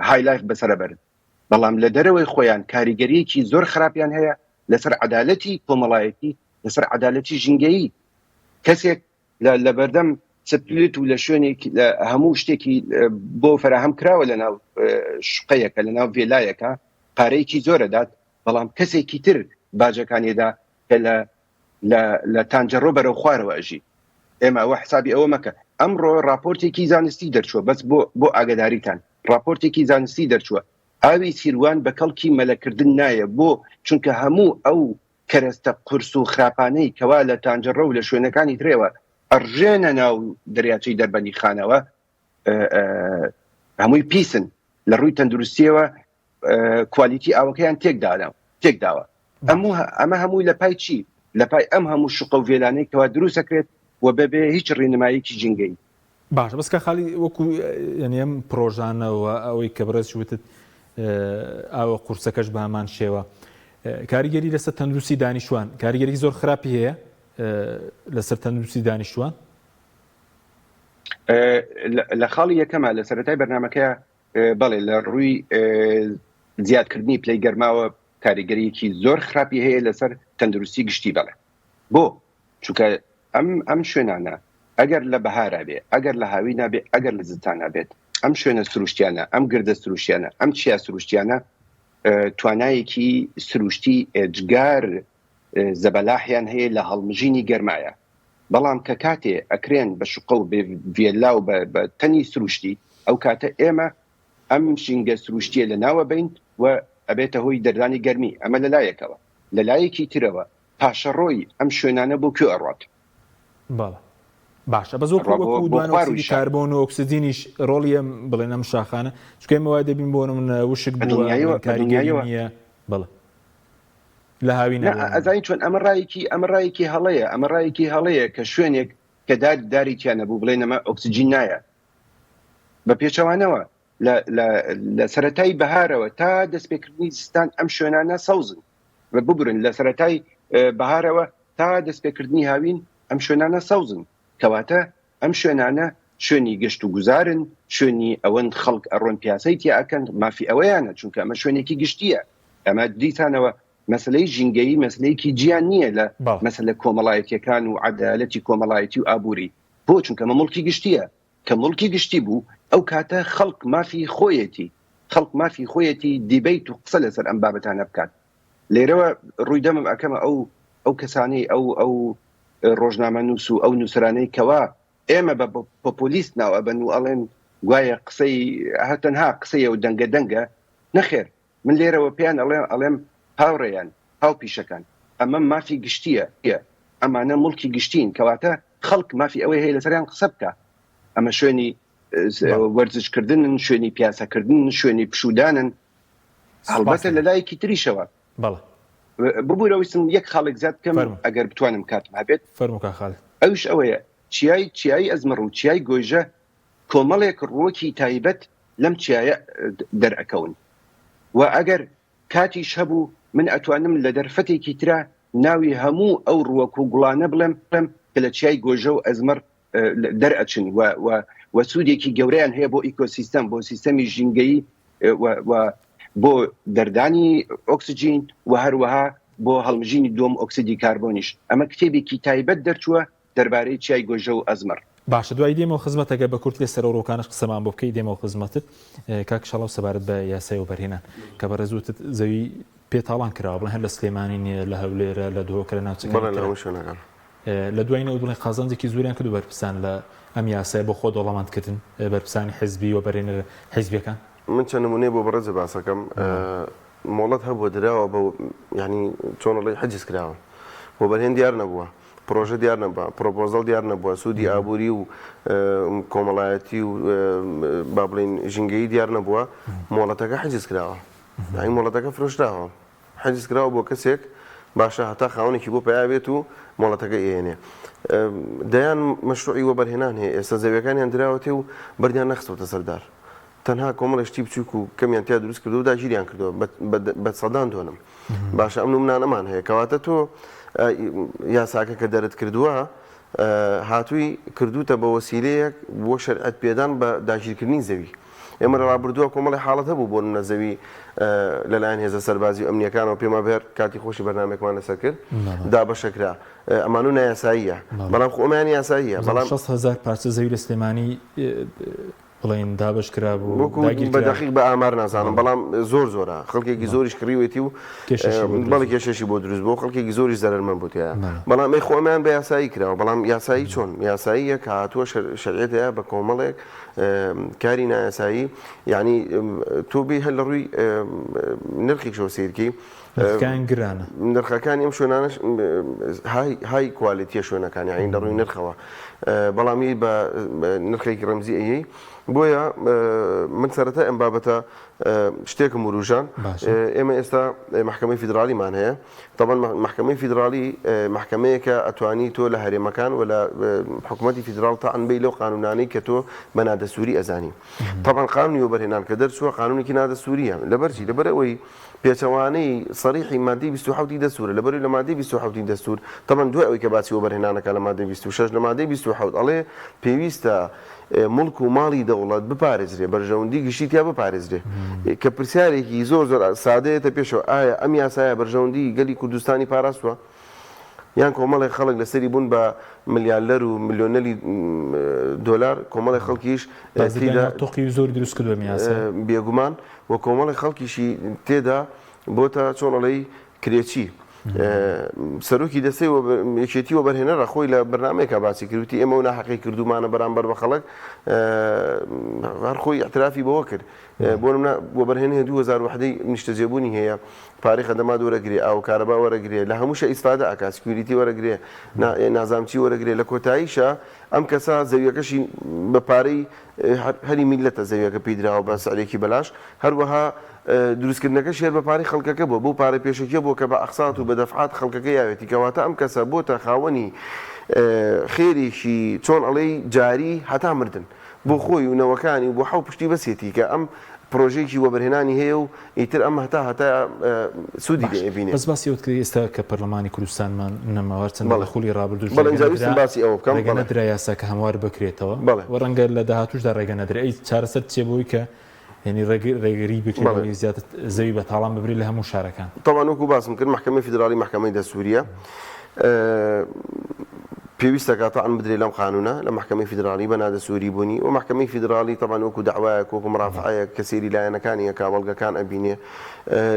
high life بەسەرە بەرن بەڵام لە دەرەوەی خۆیان کاریگەریەکی زۆر خراپیان هەیە لەسەر عەدالەتی کۆمەڵایەتی لەسەر عەدالەتی ژینگەیی کەسێک لە لەبەردەم split و لە شوێنێک لە هەموو شتێکی بۆ فەراهەم کراوە لە ناو شقەیەکە لە ناو ڤێلایەکە پارەیەکی زۆرەدات بەڵام کەسێکی تر باجەکانیدا کە لە لە لە تانجەڕۆ بەرەو خوارەوە ئەژی ئێمە ئەوە حسابی ئەوە مەکە ئەمڕۆ راپۆرتێکی زانستی دەرچووە بەس بۆ بۆ ئاگداریتان راپۆرتێکی زانستی دەرچووە ئاوی سیروان بە کەڵکی مەلەکردن نایە بۆ چونکە هەموو ئەو کەرەستە قورس و خراپانەی کەوا لە تانجەڕۆ و لە شوێنەکانی ترەوە ئەڕژێنە ناو دەریاچەی دەربەندیخانەوە هەمووی پیسن لە ڕووی تەندروستیەوە کوالیتی ئاوەکەیان تێکدانا تێکداوە ئەموو ئەمە هەمووی لە پای چی لە پای ئەم هەموو شقە و ڤێلانەی کەوا دروستەکرێت و بەبێ هیچ ڕێنماییکی ژینگەیی. باشە بەس کاک خالید وەکو یانی ئەم پرۆژانە و ئەوەی کە بەڕێزیش وتت ئاوە قورسەکەش بە هەمان شێوە کاریگەری لەسەر تەندروستی دانیشتوان کاریگەری زۆر خراپی هەیە لەسەر تەندروستی دانیشتوان؟ لە خاڵی یەکەمە لە سەرەتای بەرنمەکە بەڵێ لە ڕووی زیادکردنی پلەی گەرماوە کاریگەریەکی زۆر خراپی هەیە لەسەر تەندروستی گشتی بەڵێ بۆ چونکە ئەم ئەم شوێنانە ئەگەر لە بەهارا بێ ئەگەر لە هاوینا بێ ئەگەر لە زستانا بێت ئەم شوێنە سروشتیانە ئەم گردە سروشتیانە ئەم چیا سروشتیانە توانایەکی سروشتی ئێجگار زەبەلاحیان هەیە لە هەڵمژینی گەرمایە بەڵام کە کاتێ ئەکرێن بە شوقە و بێ ڤێلا و بە تەنی سروشتی ئەو کاتە ئێمە ئەم ژینگە سروشتیە لە ناوە بین و ئەبێتە هۆی دەردانی گەرمی ئەمە لە لایەکەوە لە لایەکی ترەوە پاشەڕۆی ئەم شوێنانە بۆ کوێ ئەڕوات؟ بەڵێ باشە بەس وەکو وەکو دوان ئۆکسیدی کاربۆن و ئۆکسجینیش ڕۆڵی ئەم بڵێن ئەم شاخانە چونکە ئێمە وای دەبین بۆ نمونە وشک بووە کاریگەری نییە بەڵێ لە هاوینە ئەزانی چۆن ئەمە ڕایەکی ئەمە ڕایەکی هەڵەیە ئەمە ڕایەکی هەڵەیە کە شوێنێک کە دار داری تیا نەبوو بڵێن ئەمە ئۆکسجین نایە بە پێچەوانەوە لە سەتای بەهارەوە تا دەستپێکردنی زستان ئەم شوێنانە سەوزن ببورن لە سەرەتای بەهارەوە تا دەستپێکردنی هاوین ئەم شوێنانە سەوزن کەواتە ئەم شوێنانە شوێنی گەشت و گوزارن شوێنی ئەوەن خەڵک ئەڕۆن پیاسەی تیا ئەکەن مافی ئەوەیانە چونکە ئەمە شوێنێکی گشتیە ئەمە دیسانەوە مەسلەی ژینگەیی مەسلەیەکی جیا نییە لە مەسلە کۆمەڵایەتیەکان و عەدالەتی کۆمەڵایەتی و ئابووری بۆ چونکە ئەمە موڵکی گشتیە کە موڵکی گشتی بوو ئەو کاتە خەڵک مافی خۆیەتی خەڵک مافی خۆیەتی debate و قسە لەسەر ئەم بابەتانە بکات لێرەوە ڕووی دەمم ئەکەمە ئەو ئەو کەسانەی ئەو ئەو ڕۆژنامەنووس و ئەو نووسەرانەی کەوا ئێمە بە پۆپۆلیست ناو ئەبەن و ئەڵێن گوایە قسەی هەر تەنها قسەیە و دەنگە دەنگە نەخێر من لێرەوە پێیان ئەڵێم ئەڵێم هاوڕێیان هاوپیشەکان ئەمە مافی گشتیە ئەمانە موڵکی گشتین کەواتە خەڵک مافی ئەوەی هەیە لەسەریان قسە بکە ئەمە شوێنی وەرزشکردنن شوێنی پیاسەکردن شوێنی پشودانن هەڵبەتە لە لایەکی تریشەوە ببوورە ویستم یەک خاڵێک زیاد بکەم ئەگەر بتوانم کاتم هەبێت ئەوش ئەوەیە چیای چیای ئەزمەڕ و چیای گۆیژە کۆمەڵێک ڕووەکی تایبەت لەم چیایە دەرئەکەون و ئەگەر کاتیش هەبوو من ئەتوانم لە دەرفەتێکی ترا ناوی هەموو ئەو ڕووەک و گوڵانە بڵێم کە لە چیای گۆژە و ئەزمەڕ دەرئەچن و و و سوودێکی گەورەیان هەیە بۆ ئیکۆسیستەم بۆ سیستەمی ژینگەیی و و بۆ دەردانی ئۆکسجین و هەروەها بۆ هەڵمژینی دووەم ئۆکسیدی کاربۆنیش ئەمە کتێبێکی تایبەت دەرچووە دەربارەی چیای گۆژە و ئەزمەڕ. باشە دوای دێمەوە خزمەت ئەگەر بە کورتی لەسەر ئەو ڕووکانەش قسەمان بۆ بکەی دێمەوە خزمەتت کاک شەڵاو سەبارەت بە یاسای وەبەرهێنان کە بەڕێز وتت زەوی پێ تاڵان کراوە بڵێن هەر لە سلێمانی نییە لە هەولێرە لە دهۆکە لە ناوچەکانی بەڵێ لە ترە هەموو شوێنەکان. لە دوای نەوت بڵێن قازانجێکی زۆریان کردو بەرپرسان لە ئەم یاسایە بۆ خۆ دەوڵەمەندکردن بەرپرسانی حزبی وەبەرهێنەرە حزبیەکان. من چەند نمونەیە بۆ بەڕێزت باسەکەم مۆڵەت هەبووە دراوە بە یانی چۆن ئەڵێی حجز کراوە وەبەرهێن دیار نەبووە پڕۆژە دیار نەبووە، پڕۆپۆزەڵ دیار نەبووە، سوودی ئابووری و کۆمەڵایەتی و با بڵێین ژینگەیی دیار نەبووە، مۆڵەتەکە حجز کراوە. یانی مۆڵەتەکە فرۆشراوە. حجز کراوە بۆ کەسێک باشە هەتا خاوەنێکی بۆ پەیا بێت و مۆڵەتەکە ئێنێ. دەیان مەشروعی وەبەرهێنان هەیە ئێستا زەویەکانیان دراوەتێ و بەردیان نەخستۆتە سەر دار. تەنها کۆمەڵێ شتی بچووک و کەمیان تیا دروست کردووە و داگیریان کردووە بە سەدان دۆنم. باشە ئەم نمونانەمان هەیە. کەواتە تۆ یاساکە کە دەرت کردووە هاتووی کردووتە بە وەسیلەیەک بۆ شەرعیەت پێدان بە داگیرکردنی زەوی. ئێمە لە ڕابردووە کۆمەڵی حاڵەت هەبوو بۆ نمونە زەوی لەلایەن هێزە سەربازی و ئەمنییەکانەوە پێمان بێ هەر کاتی خۆشی بەرنامەیەکمان لەسەر کرد دابەشەکرا. ئەمانو نایاساییە بەڵام خۆ ئەمەیان یاساییە بەڵام 6 هەزار پارچە زەوی لە سلێمانی بڵێین دابەش کرابوو وەکو داگیر بە کرا. دەقیق بە ئامار نازانم بەڵێ. بەڵام زۆر زۆرە خەڵکێکی بەڵێ. زۆریش کڕیوێتی و کێشەشی بۆ دروست بەڵێ بوو. کێشەشی بۆ دروست بووە و خەڵکێکی زۆریش زەرەرمەند بوو تیایا بەڵێ. بەڵام ئەی خۆ ئەمەیان بە یاسایی کراوە بەڵام یاسایی چۆن یاساییە کە هاتووە شەرعیەت هەیە بە کۆمەڵێک کاری نایاسایی یانی تۆ بێی هەر لە ڕووی نرخیشەوە سەیرکەی نرخەکان گرانە. نرخەکانی ئەم شوێنانەش high high quality یە شوێنەکان یانی لە ڕووی نرخەوە بەڵام یی بە نرخێکی ڕەمزی ئەیەی بۆیە من سەرەتای ئەم بابەتە شتێکم وروژان ئێمە ئێستا مەحکەمەی فیدراڵیمان هەیە تەبعەن مەحکەمەی فیدراڵی مەحکەمەیەکە ئەتوانی تۆ لە هەرێمەکان و لە حکوومەتی فیدراڵ تەعن بەی لەو قانونانەی کە تۆ بە نادەستوری ئەزانی تەبعەن قانونی وەبەرهێنان کە دەرچووە قانونێکی نادەستوریە لەبەرچی لەبەر ئەوەی پێچەوانەی سەریحی مادەی 27 ی دەستورە، لەبەرئەوەی لە مادەی 27 ی دەستور، تەبعەن دوای ئەوەی کە باسی وەبەرهێنانەکا لە مادەی 26، لە مادەی 27 ئەڵێ پێویستە موڵک و ماڵی دەوڵەت بپارێزرێ، بەرژەوەندی گشتی تیا بپارێزرێ. کە پرسیارێکی زۆر زۆر سادە یەتە پێشەوە، ئایا ئەم یاسایە بەرژەوەندی گەلی کوردستانی پاراستوە؟ یان کۆمەڵێک خەڵک لەسەری بوون بە ملیارلەر و ملیۆنەلی دۆلار، کۆمەڵێک خەڵکیش بازرگانی تێیدا هەڵتۆقیوی زۆری دروست کردوە ئەم یاسایە. بێگومان و کۆمەڵێک خەڵکیشی تێدا بۆتە چۆن ئەڵێی کرێچی. سەرۆکی دەستەی یەکێتی وەبەرهێنەرە خۆی لە بەرنامەیەکا باسی کرد وتی ئێمە ئەو ناحەقی کردوومانە بەرامبەر بە خەڵک هەر خۆی ئیعترافی بەوە کرد. بۆ نمونە وەبەرهێن هەیە 2000 وحدەی نیشتەجێبوونی هەیە پارەی خەدەمات وەرەگرێ ئاو و کارەبا وەرەگرێ لە هەمووشە ئیسفادە ئەکا security وەرەگرێ نازانم چی وەرەگرێ لە کۆتاییشا ئەم کەسە زەویەکەشی بە پارەی هەری میللەتە زەویەکە پێی دراوە بە سعرێکی بەلاش هەروەها دروستکردنەکەشی هەر بە پارەی خەڵکەکە بووە بەو پارە پێشەکیە بووە کە بە ئەقسات و بە دەفعات خەڵکەکە یاوێتی کەواتە ئەم کەسە بۆتە خاوەنی خێرێکی چۆن ئەڵێی جاری هەتا مردن بۆ خۆی و نەوەکانی و بۆ حەو پشتی بەسیەتی کە ئەم پرۆژەیەکی وەبەرهێنانی هەیە و ئیتر ئەم هەتا هەتایە سوودی باش لێ ئەبینێ. بەس باسی ئەوەت کرد ئێستا کە پەرلەمانی کوردستانمان نەماوە هەرچەندە لە بەڵێ خولی ڕابردووش بەڵێ ڕێگە ئینجا ویستم نەدرا باسی ئەوە بکەم ڕێگە بەڵێ. نەدرا یاساکە هەموار بکرێتەوە بەڵێ. و ڕەنگە لە داهاتووشدا ڕێگە نەدرێ ئەی چارەسەر چیە بۆی کە یانی ڕێگری بکرێ بەڵێ. لەوەی زیاتر زەوی بە تاڵان ببرێ لە هەموو شارەکان؟ تەبعەن وەکو باسم کرد مەحکەمەی فیدراڵی مەحکەمەی دەستووریە پێویستە کە تەعن بدرێ لەم قانونە لە مەحکەمەی فیدراڵی بە نادەستووری بوونی و مەحکەمەی فیدراڵی تەبعەن وەکو دەعوایەک وەکو مڕافعەیەک کە سەیری لایەنەکانی ئەکا بەڵگەکان ئەبینێ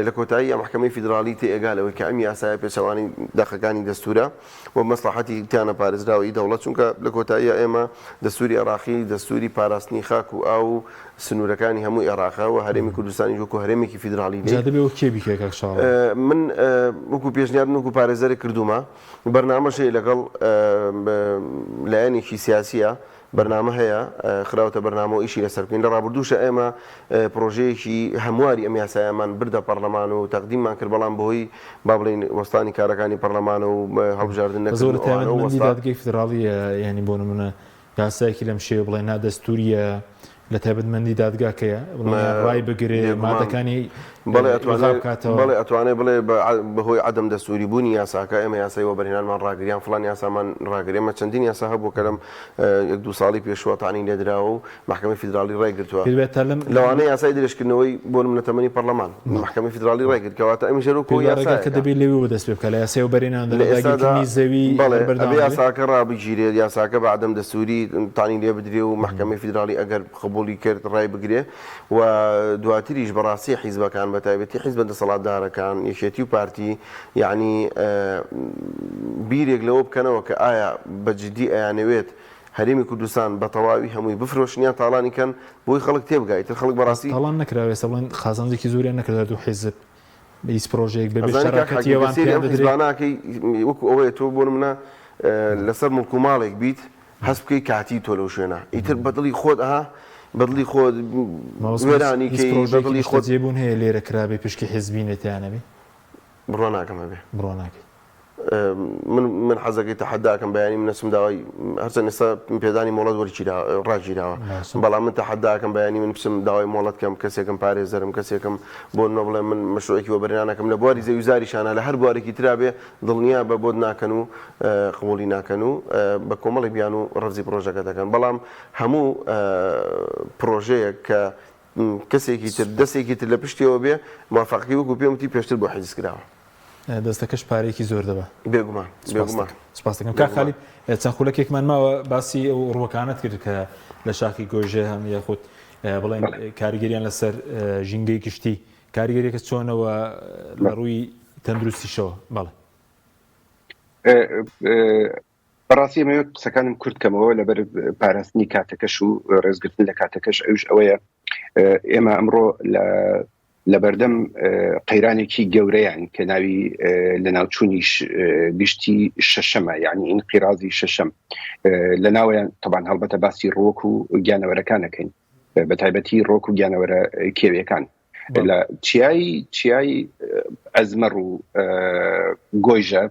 لە کۆتاییا مەحکەمەی فیدراڵی تێئەگا لەوەی کە ئەم یاسایە پێچەوانەی دەقەکانی دەستوورە و مەسڵەحەتی تیا نەپارێزراوە ئی دەوڵەت چونکە لە کۆتاییا ئێمە دەستووری عێڕاقی دەستووری پاراستنی خاک و ئاو و سنوورەکانی هەموو عێڕاقە و هەرێمی کوردستانیش وەکو هەرێمێکی فیدراڵی جا لێی دەبێ وەک کێ بیکرێ کاک شاڵاو؟ من وەکو پێشنیار من وەکو پارێزەرێک کردوومە بەرنامەش هەیە لەگەڵ لایەنێکی سیاسیە بەرنامە هەیە خراوەتە بەرنامە و ئیشی لەسەر بکەین لە ڕابردووشە ئێمە پڕۆژەیەکی هەمواری ئەم یاسایەمان بردە پەڕلەمان و تەقدیممان کرد بەڵام بەهۆی با بڵێین وەستانی کارەکانی پەڕلەمان و هەڵبژاردن بەس ئەوە نەکردن لە و ئەوانە تایبەتمەندی وەستا. دادگەی فیدراڵییە یانی بۆ نموونە یاسایەکی لەم شێوە بڵێ نادەستوورییە. لە تایبەتمەندی دادگاکەیە بڵێن ڕای بگرێ مادەکانی بەڵێ ئەتوانێ بکاتەوە بەڵێ ئەتوانێ بڵێ بەهۆی عەدەم دەستوری بوونی یاساکە ئێمە یاسای وەبەرهێنانمان ڕاگرت یان فڵان یاسامان ڕاگرت ئێمە چەندین یاسا هەبوو کە لەم یەک دوو ساڵی پێشووە تەعنی لێدراوە و مەحکەمەی فیدراڵی ڕایگرتووە لەوانە یاسای درێژکردنەوەی بۆ نمونە تەمەنی پەڕلەمان مەحکەمەی فیدراڵی ڕایگرت کەواتە ئەمیش هەر وەکو یاسایەکە دەبێت لەوێوە دەست پێ بکات لە یاسای وەبەرهێنان لە داگیرکردنی زەوی بەڵێ ئەبێ یاساکە ڕابگیرێت یاساکە بە عەدەم دەستوری تانی لێ بدرێ و مەحکەمەی فیدراڵی ئەگەر قبوڵی کرد ڕای بگرێ و دواتریش بەڕاستی حیزبەکان بە تایبەتی حیزبە دەسەڵاتدارەکان یەکێتی و پارتی یەعنی بیرێک لەوە بکەنەوە کە ئایا بە جدی ئەیانەوێت هەرێمی کوردستان بە تەواوی هەمووی بفرۆشن یان تاڵانی کەن بۆی خەڵک تێبگا ئیتر خەڵک بەڕاستی. تاڵان نەکراوە ئێستا بڵێن قازانجێکی زۆریان نەکرد هەردوو حیزب بە هیچ پرۆژەیەک بەبێ ئەزانی کاک شەراکەتی حەکیم کە ئەوان سەیری پێیان ئەم دەدرێ. حیزبانە ئەکەی وەکو ئەوەیە تۆ بۆ نمونە لەسەر موڵک و ماڵێک بیت هەست بکەی کاتی تۆ لەو شوێنە ئیتر بە دڵی خۆت ئەها بە دڵی خۆت مامۆستا وێرانی هیچ کەی بە پرۆژەیەکی دڵی خۆت. نیشتەجێبوون هەیە لێرە کرابێ پشکی حیزبی نێ تیا نەبێ؟ بڕوا ناکەم هەبێ. بڕوا ناکەی. من من حەزەکەی تەحەدا ئەکەم بەیانی من ئەچم داوای هەرچەند ئێستا پێدانی مۆڵەت وەرگیرا ڕاگیراوە باشە. بەڵام من تەحەدا ئەکەم بەیانی من بچم داوای مۆڵەت کەم کەسێکم پارێزەرم کەسێکم بۆ نمونە بڵێم من مەشروعێکی وەبەرهێنان ئەکەم لە بواری زەویوزاریشانا لە هەر بوارێکی ترا بێ دڵنیا بە بۆت ناکەن و قبوڵی ناکەن و بە کۆمەڵێک بیانوو ڕەفزی پڕۆژەکە دەکەن بەڵام هەموو پڕۆژەیەک کە کەسێکی تر دەستێکی تر لە پشتیەوە بێ موافەقەکەی وەکو پێم وتی پێشتر بۆ حیجز کراوە. دەستەکەش پارەیەکی زۆر دەبا. بێگومان بێگومان. سپاس دەکەم کاک خالید چەند خولەکێکمان ماوە باسی ئەو ڕووەکانت کرد کە لە شاخی گۆژێ هەم یاخود بڵێن کاریگەریان لەسەر ژینگەی گشتی کاریگەریەکە چۆنەوە لە ڕووی تەندروستیشەوە بەڵێ. بەڕاستی ئەمەوێت قسەکانم کورت کەمەوە لەبەر پاراستنی کاتەکەش و ڕێزگرتن لە کاتەکەش ئەوش ئەوەیە ئێمە ئەمڕۆ لە لەبەردەم قەیرانێکی گەورەیان کە ناوی لە ناوچوونیش گشتی شەشەمە یعنی ئینقیرازی شەشەم لە ناویان تەبان هەڵبەتە باسی ڕوەک و گیانەوەرەکانەکەین بە تایبەتی ڕۆک و گیانەوەرە کێویەکان لە چیای چیای ئەزمەڕ و گۆیژە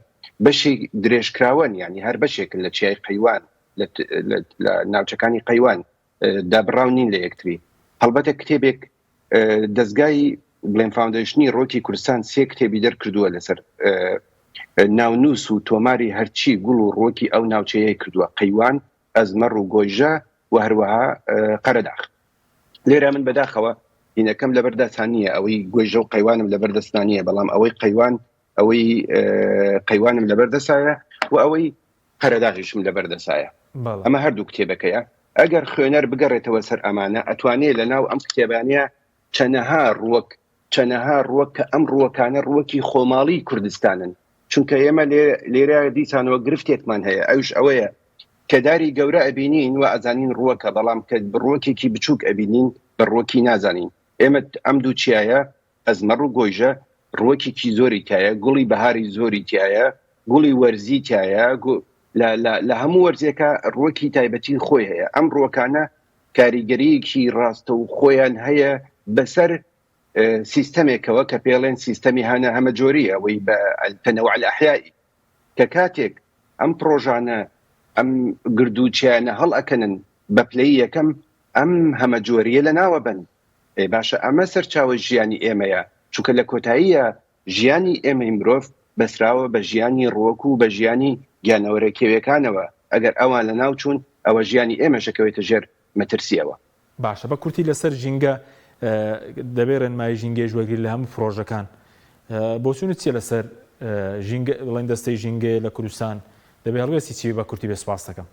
بەشی درێژکراوەن ینی هەر بەشێکن لە چیای قەیوان لە ناوچەکانی قەیوان دابڕاو نین لە یەکتری هەڵبەتە کتێبێک دەستگای بڵێن foundation ی ڕۆکی کوردستان سێ کتێبی دەرکردووە لەسەر ناونووس و تۆماری هەرچی گوڵ و ڕۆکی ئەو ناوچەیە کردووە قەیوان ئەزمەڕ و گۆیژە و هەروەها قەرەداخ لێرە من بەداخەوە هینەکەم لەبەر دەستان نییە ئەوەی گۆیژە و قەیوانم لەبەر دەستان نییە بەڵام ئەوەی قەیوان ئەوەی قەیوانم لەبەر دەسایە و ئەوەی قەرەداغیشم لەبەر دەسایە ئەمە هەردوو کتێبەکەیە ئەگەر خوێنەر بگەڕێتەوە سەر ئەمانە ئەتوانێ لە ناو ئەم کتێبانەیە چەنەها ڕوەک چەنەها ڕوەک کە ئەم ڕوەکانە ڕوەکی خۆماڵی کوردستانن چونکە ئێمە لێرە دیسانەوە گرفتێکمان هەیە ئەوش ئەوەیە کە داری گەورە ئەبینین و ئەزانین ڕووەکە بەڵام کە ڕووەکێکی بچووک ئەبینین بە ڕووەکی نازانین ئێمە ئەم دوو چیایە ئەزمەڕ و گۆیژە ڕووەکێکی زۆری تایە گوڵی بەهاری زۆری تایە گوڵی وەرزی تایە لە هەموو وەرزێکە ڕووەکی تایبەتی خۆی هەیە ئەم ڕووەکانە کاریگەریەکی ڕاستە و خۆیان هەیە بەسەر سیستەمێکەوە کە پێڵێن سیستەمی هەنە هەمەجۆریە ئەوەی بە التنوع الاحیائی کە کاتێک ئەم پڕۆژانە ئەم گرد و چیانە هەڵئەکەنن بە پلەی یەکەم ئەم هەمەجۆریە لەناوە بەن ئێ باشە ئەمە سەرچاوەی ژیانی ئێمەیە چونکە لە کۆتاییە ژیانی ئێمەی مرۆڤ بەسراوە بە ژیانی ڕوەک و بە ژیانی گیانەوەرە کێویەکانەوە ئەگەر ئەوان لەناو چوون ئەوە ژیانی ئێمەش ئەکەوێتە ژێر مەترسیەوە. باشە بە کورتی لەسەر ژینگە دەبێ ڕێنمایی ژینگەیش وەرگری لە هەموو پڕۆژەکان بۆچوونت چیە لەسەر ژینگە بڵێن دەستەی ژینگەیە لە کوردستان دەبێ هەڵوێستی چی بە کورتی بێ سپاست دەکەم.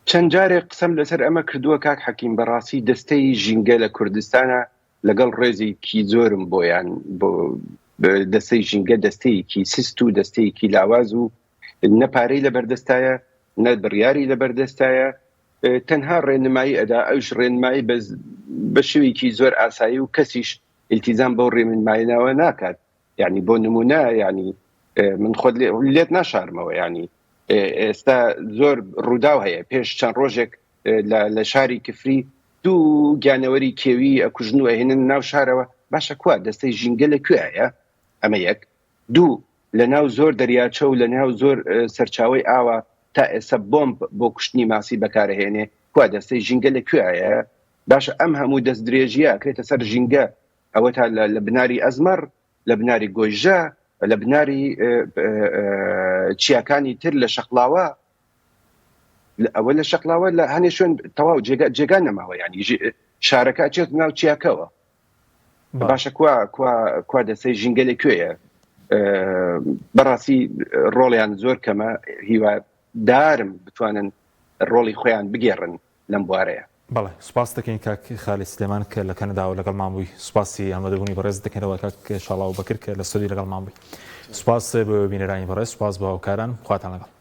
چەند جارێک قسەم لەسەر ئەمە کردووە کاک حەکیم بەڕاستی دەستەی ژینگە لە کوردستانا لەگەڵ ڕێزێکی زۆرم بۆیان بۆ دەستەی ژینگە دەستەیەکی سست و دەستەیەکی لاواز و نە پارەی لەبەردەستایە نە بڕیاری لەبەردەستایە تەنها ڕێنمایی ئەدا ئەوش ڕێنمایی بە شێوەیەکی زۆر ئاسایی و کەسیش ئیلتیزام بەو ڕێنمایینەوە ناکات یعنی بۆ نمونە یعنی من خۆت لێت ناشارمەوە یعنی ئێستا زۆر ڕووداو هەیە پێش چەند ڕۆژێک لە شاری کفری دوو گیانەوەری کێوی ئەکوژن و ئەهێنن ناو شارەوە باشە کوا دەستەی ژینگە لە کوێیە ئەمە یەک دوو لە ناو زۆر دەریاچە و لە ناو زۆر سەرچاوەی ئاوا تا ئێستا بۆمب بۆ کوشتنی ماسی بەکارەهێنێ کوا دەستەی ژینگە لە کوێیە؟ باشە ئەم هەموو دەست درێژیە ئەکرێتە سەر ژینگە ئەوەتا لە بناری ئەزمەڕ لە بناری گۆیژە لە بناری چیاکانی تر لە شەقڵاوە ئەوە لە شەقڵاوە لە هەنێ شوێن تەواو جێگا جێگا نەماوە ینی شارەکە چێت ناو چیاکەوە باشە کوا کوا کوا دەسەی ژینگە لە کوێیە بەڕاستی ڕۆڵیان زۆر کەمە هیوا دارم بتوانن ڕۆڵی خۆیان بگێڕن لەم بوارەیە. بەڵێ سوپاست دەکەین کاک خالید سلێمان کە لە کەنەداوە لەگەڵمان بووی سوپاسی ئامادەبوونی بەڕێزت دەکەینەوە کاک شاڵاو بەکر کە لە سعودی لەگەڵمان بووی سوپاس بۆ بینەرانی بەڕێز سوپاس بۆ هاوکاران خواتان لەگەڵ.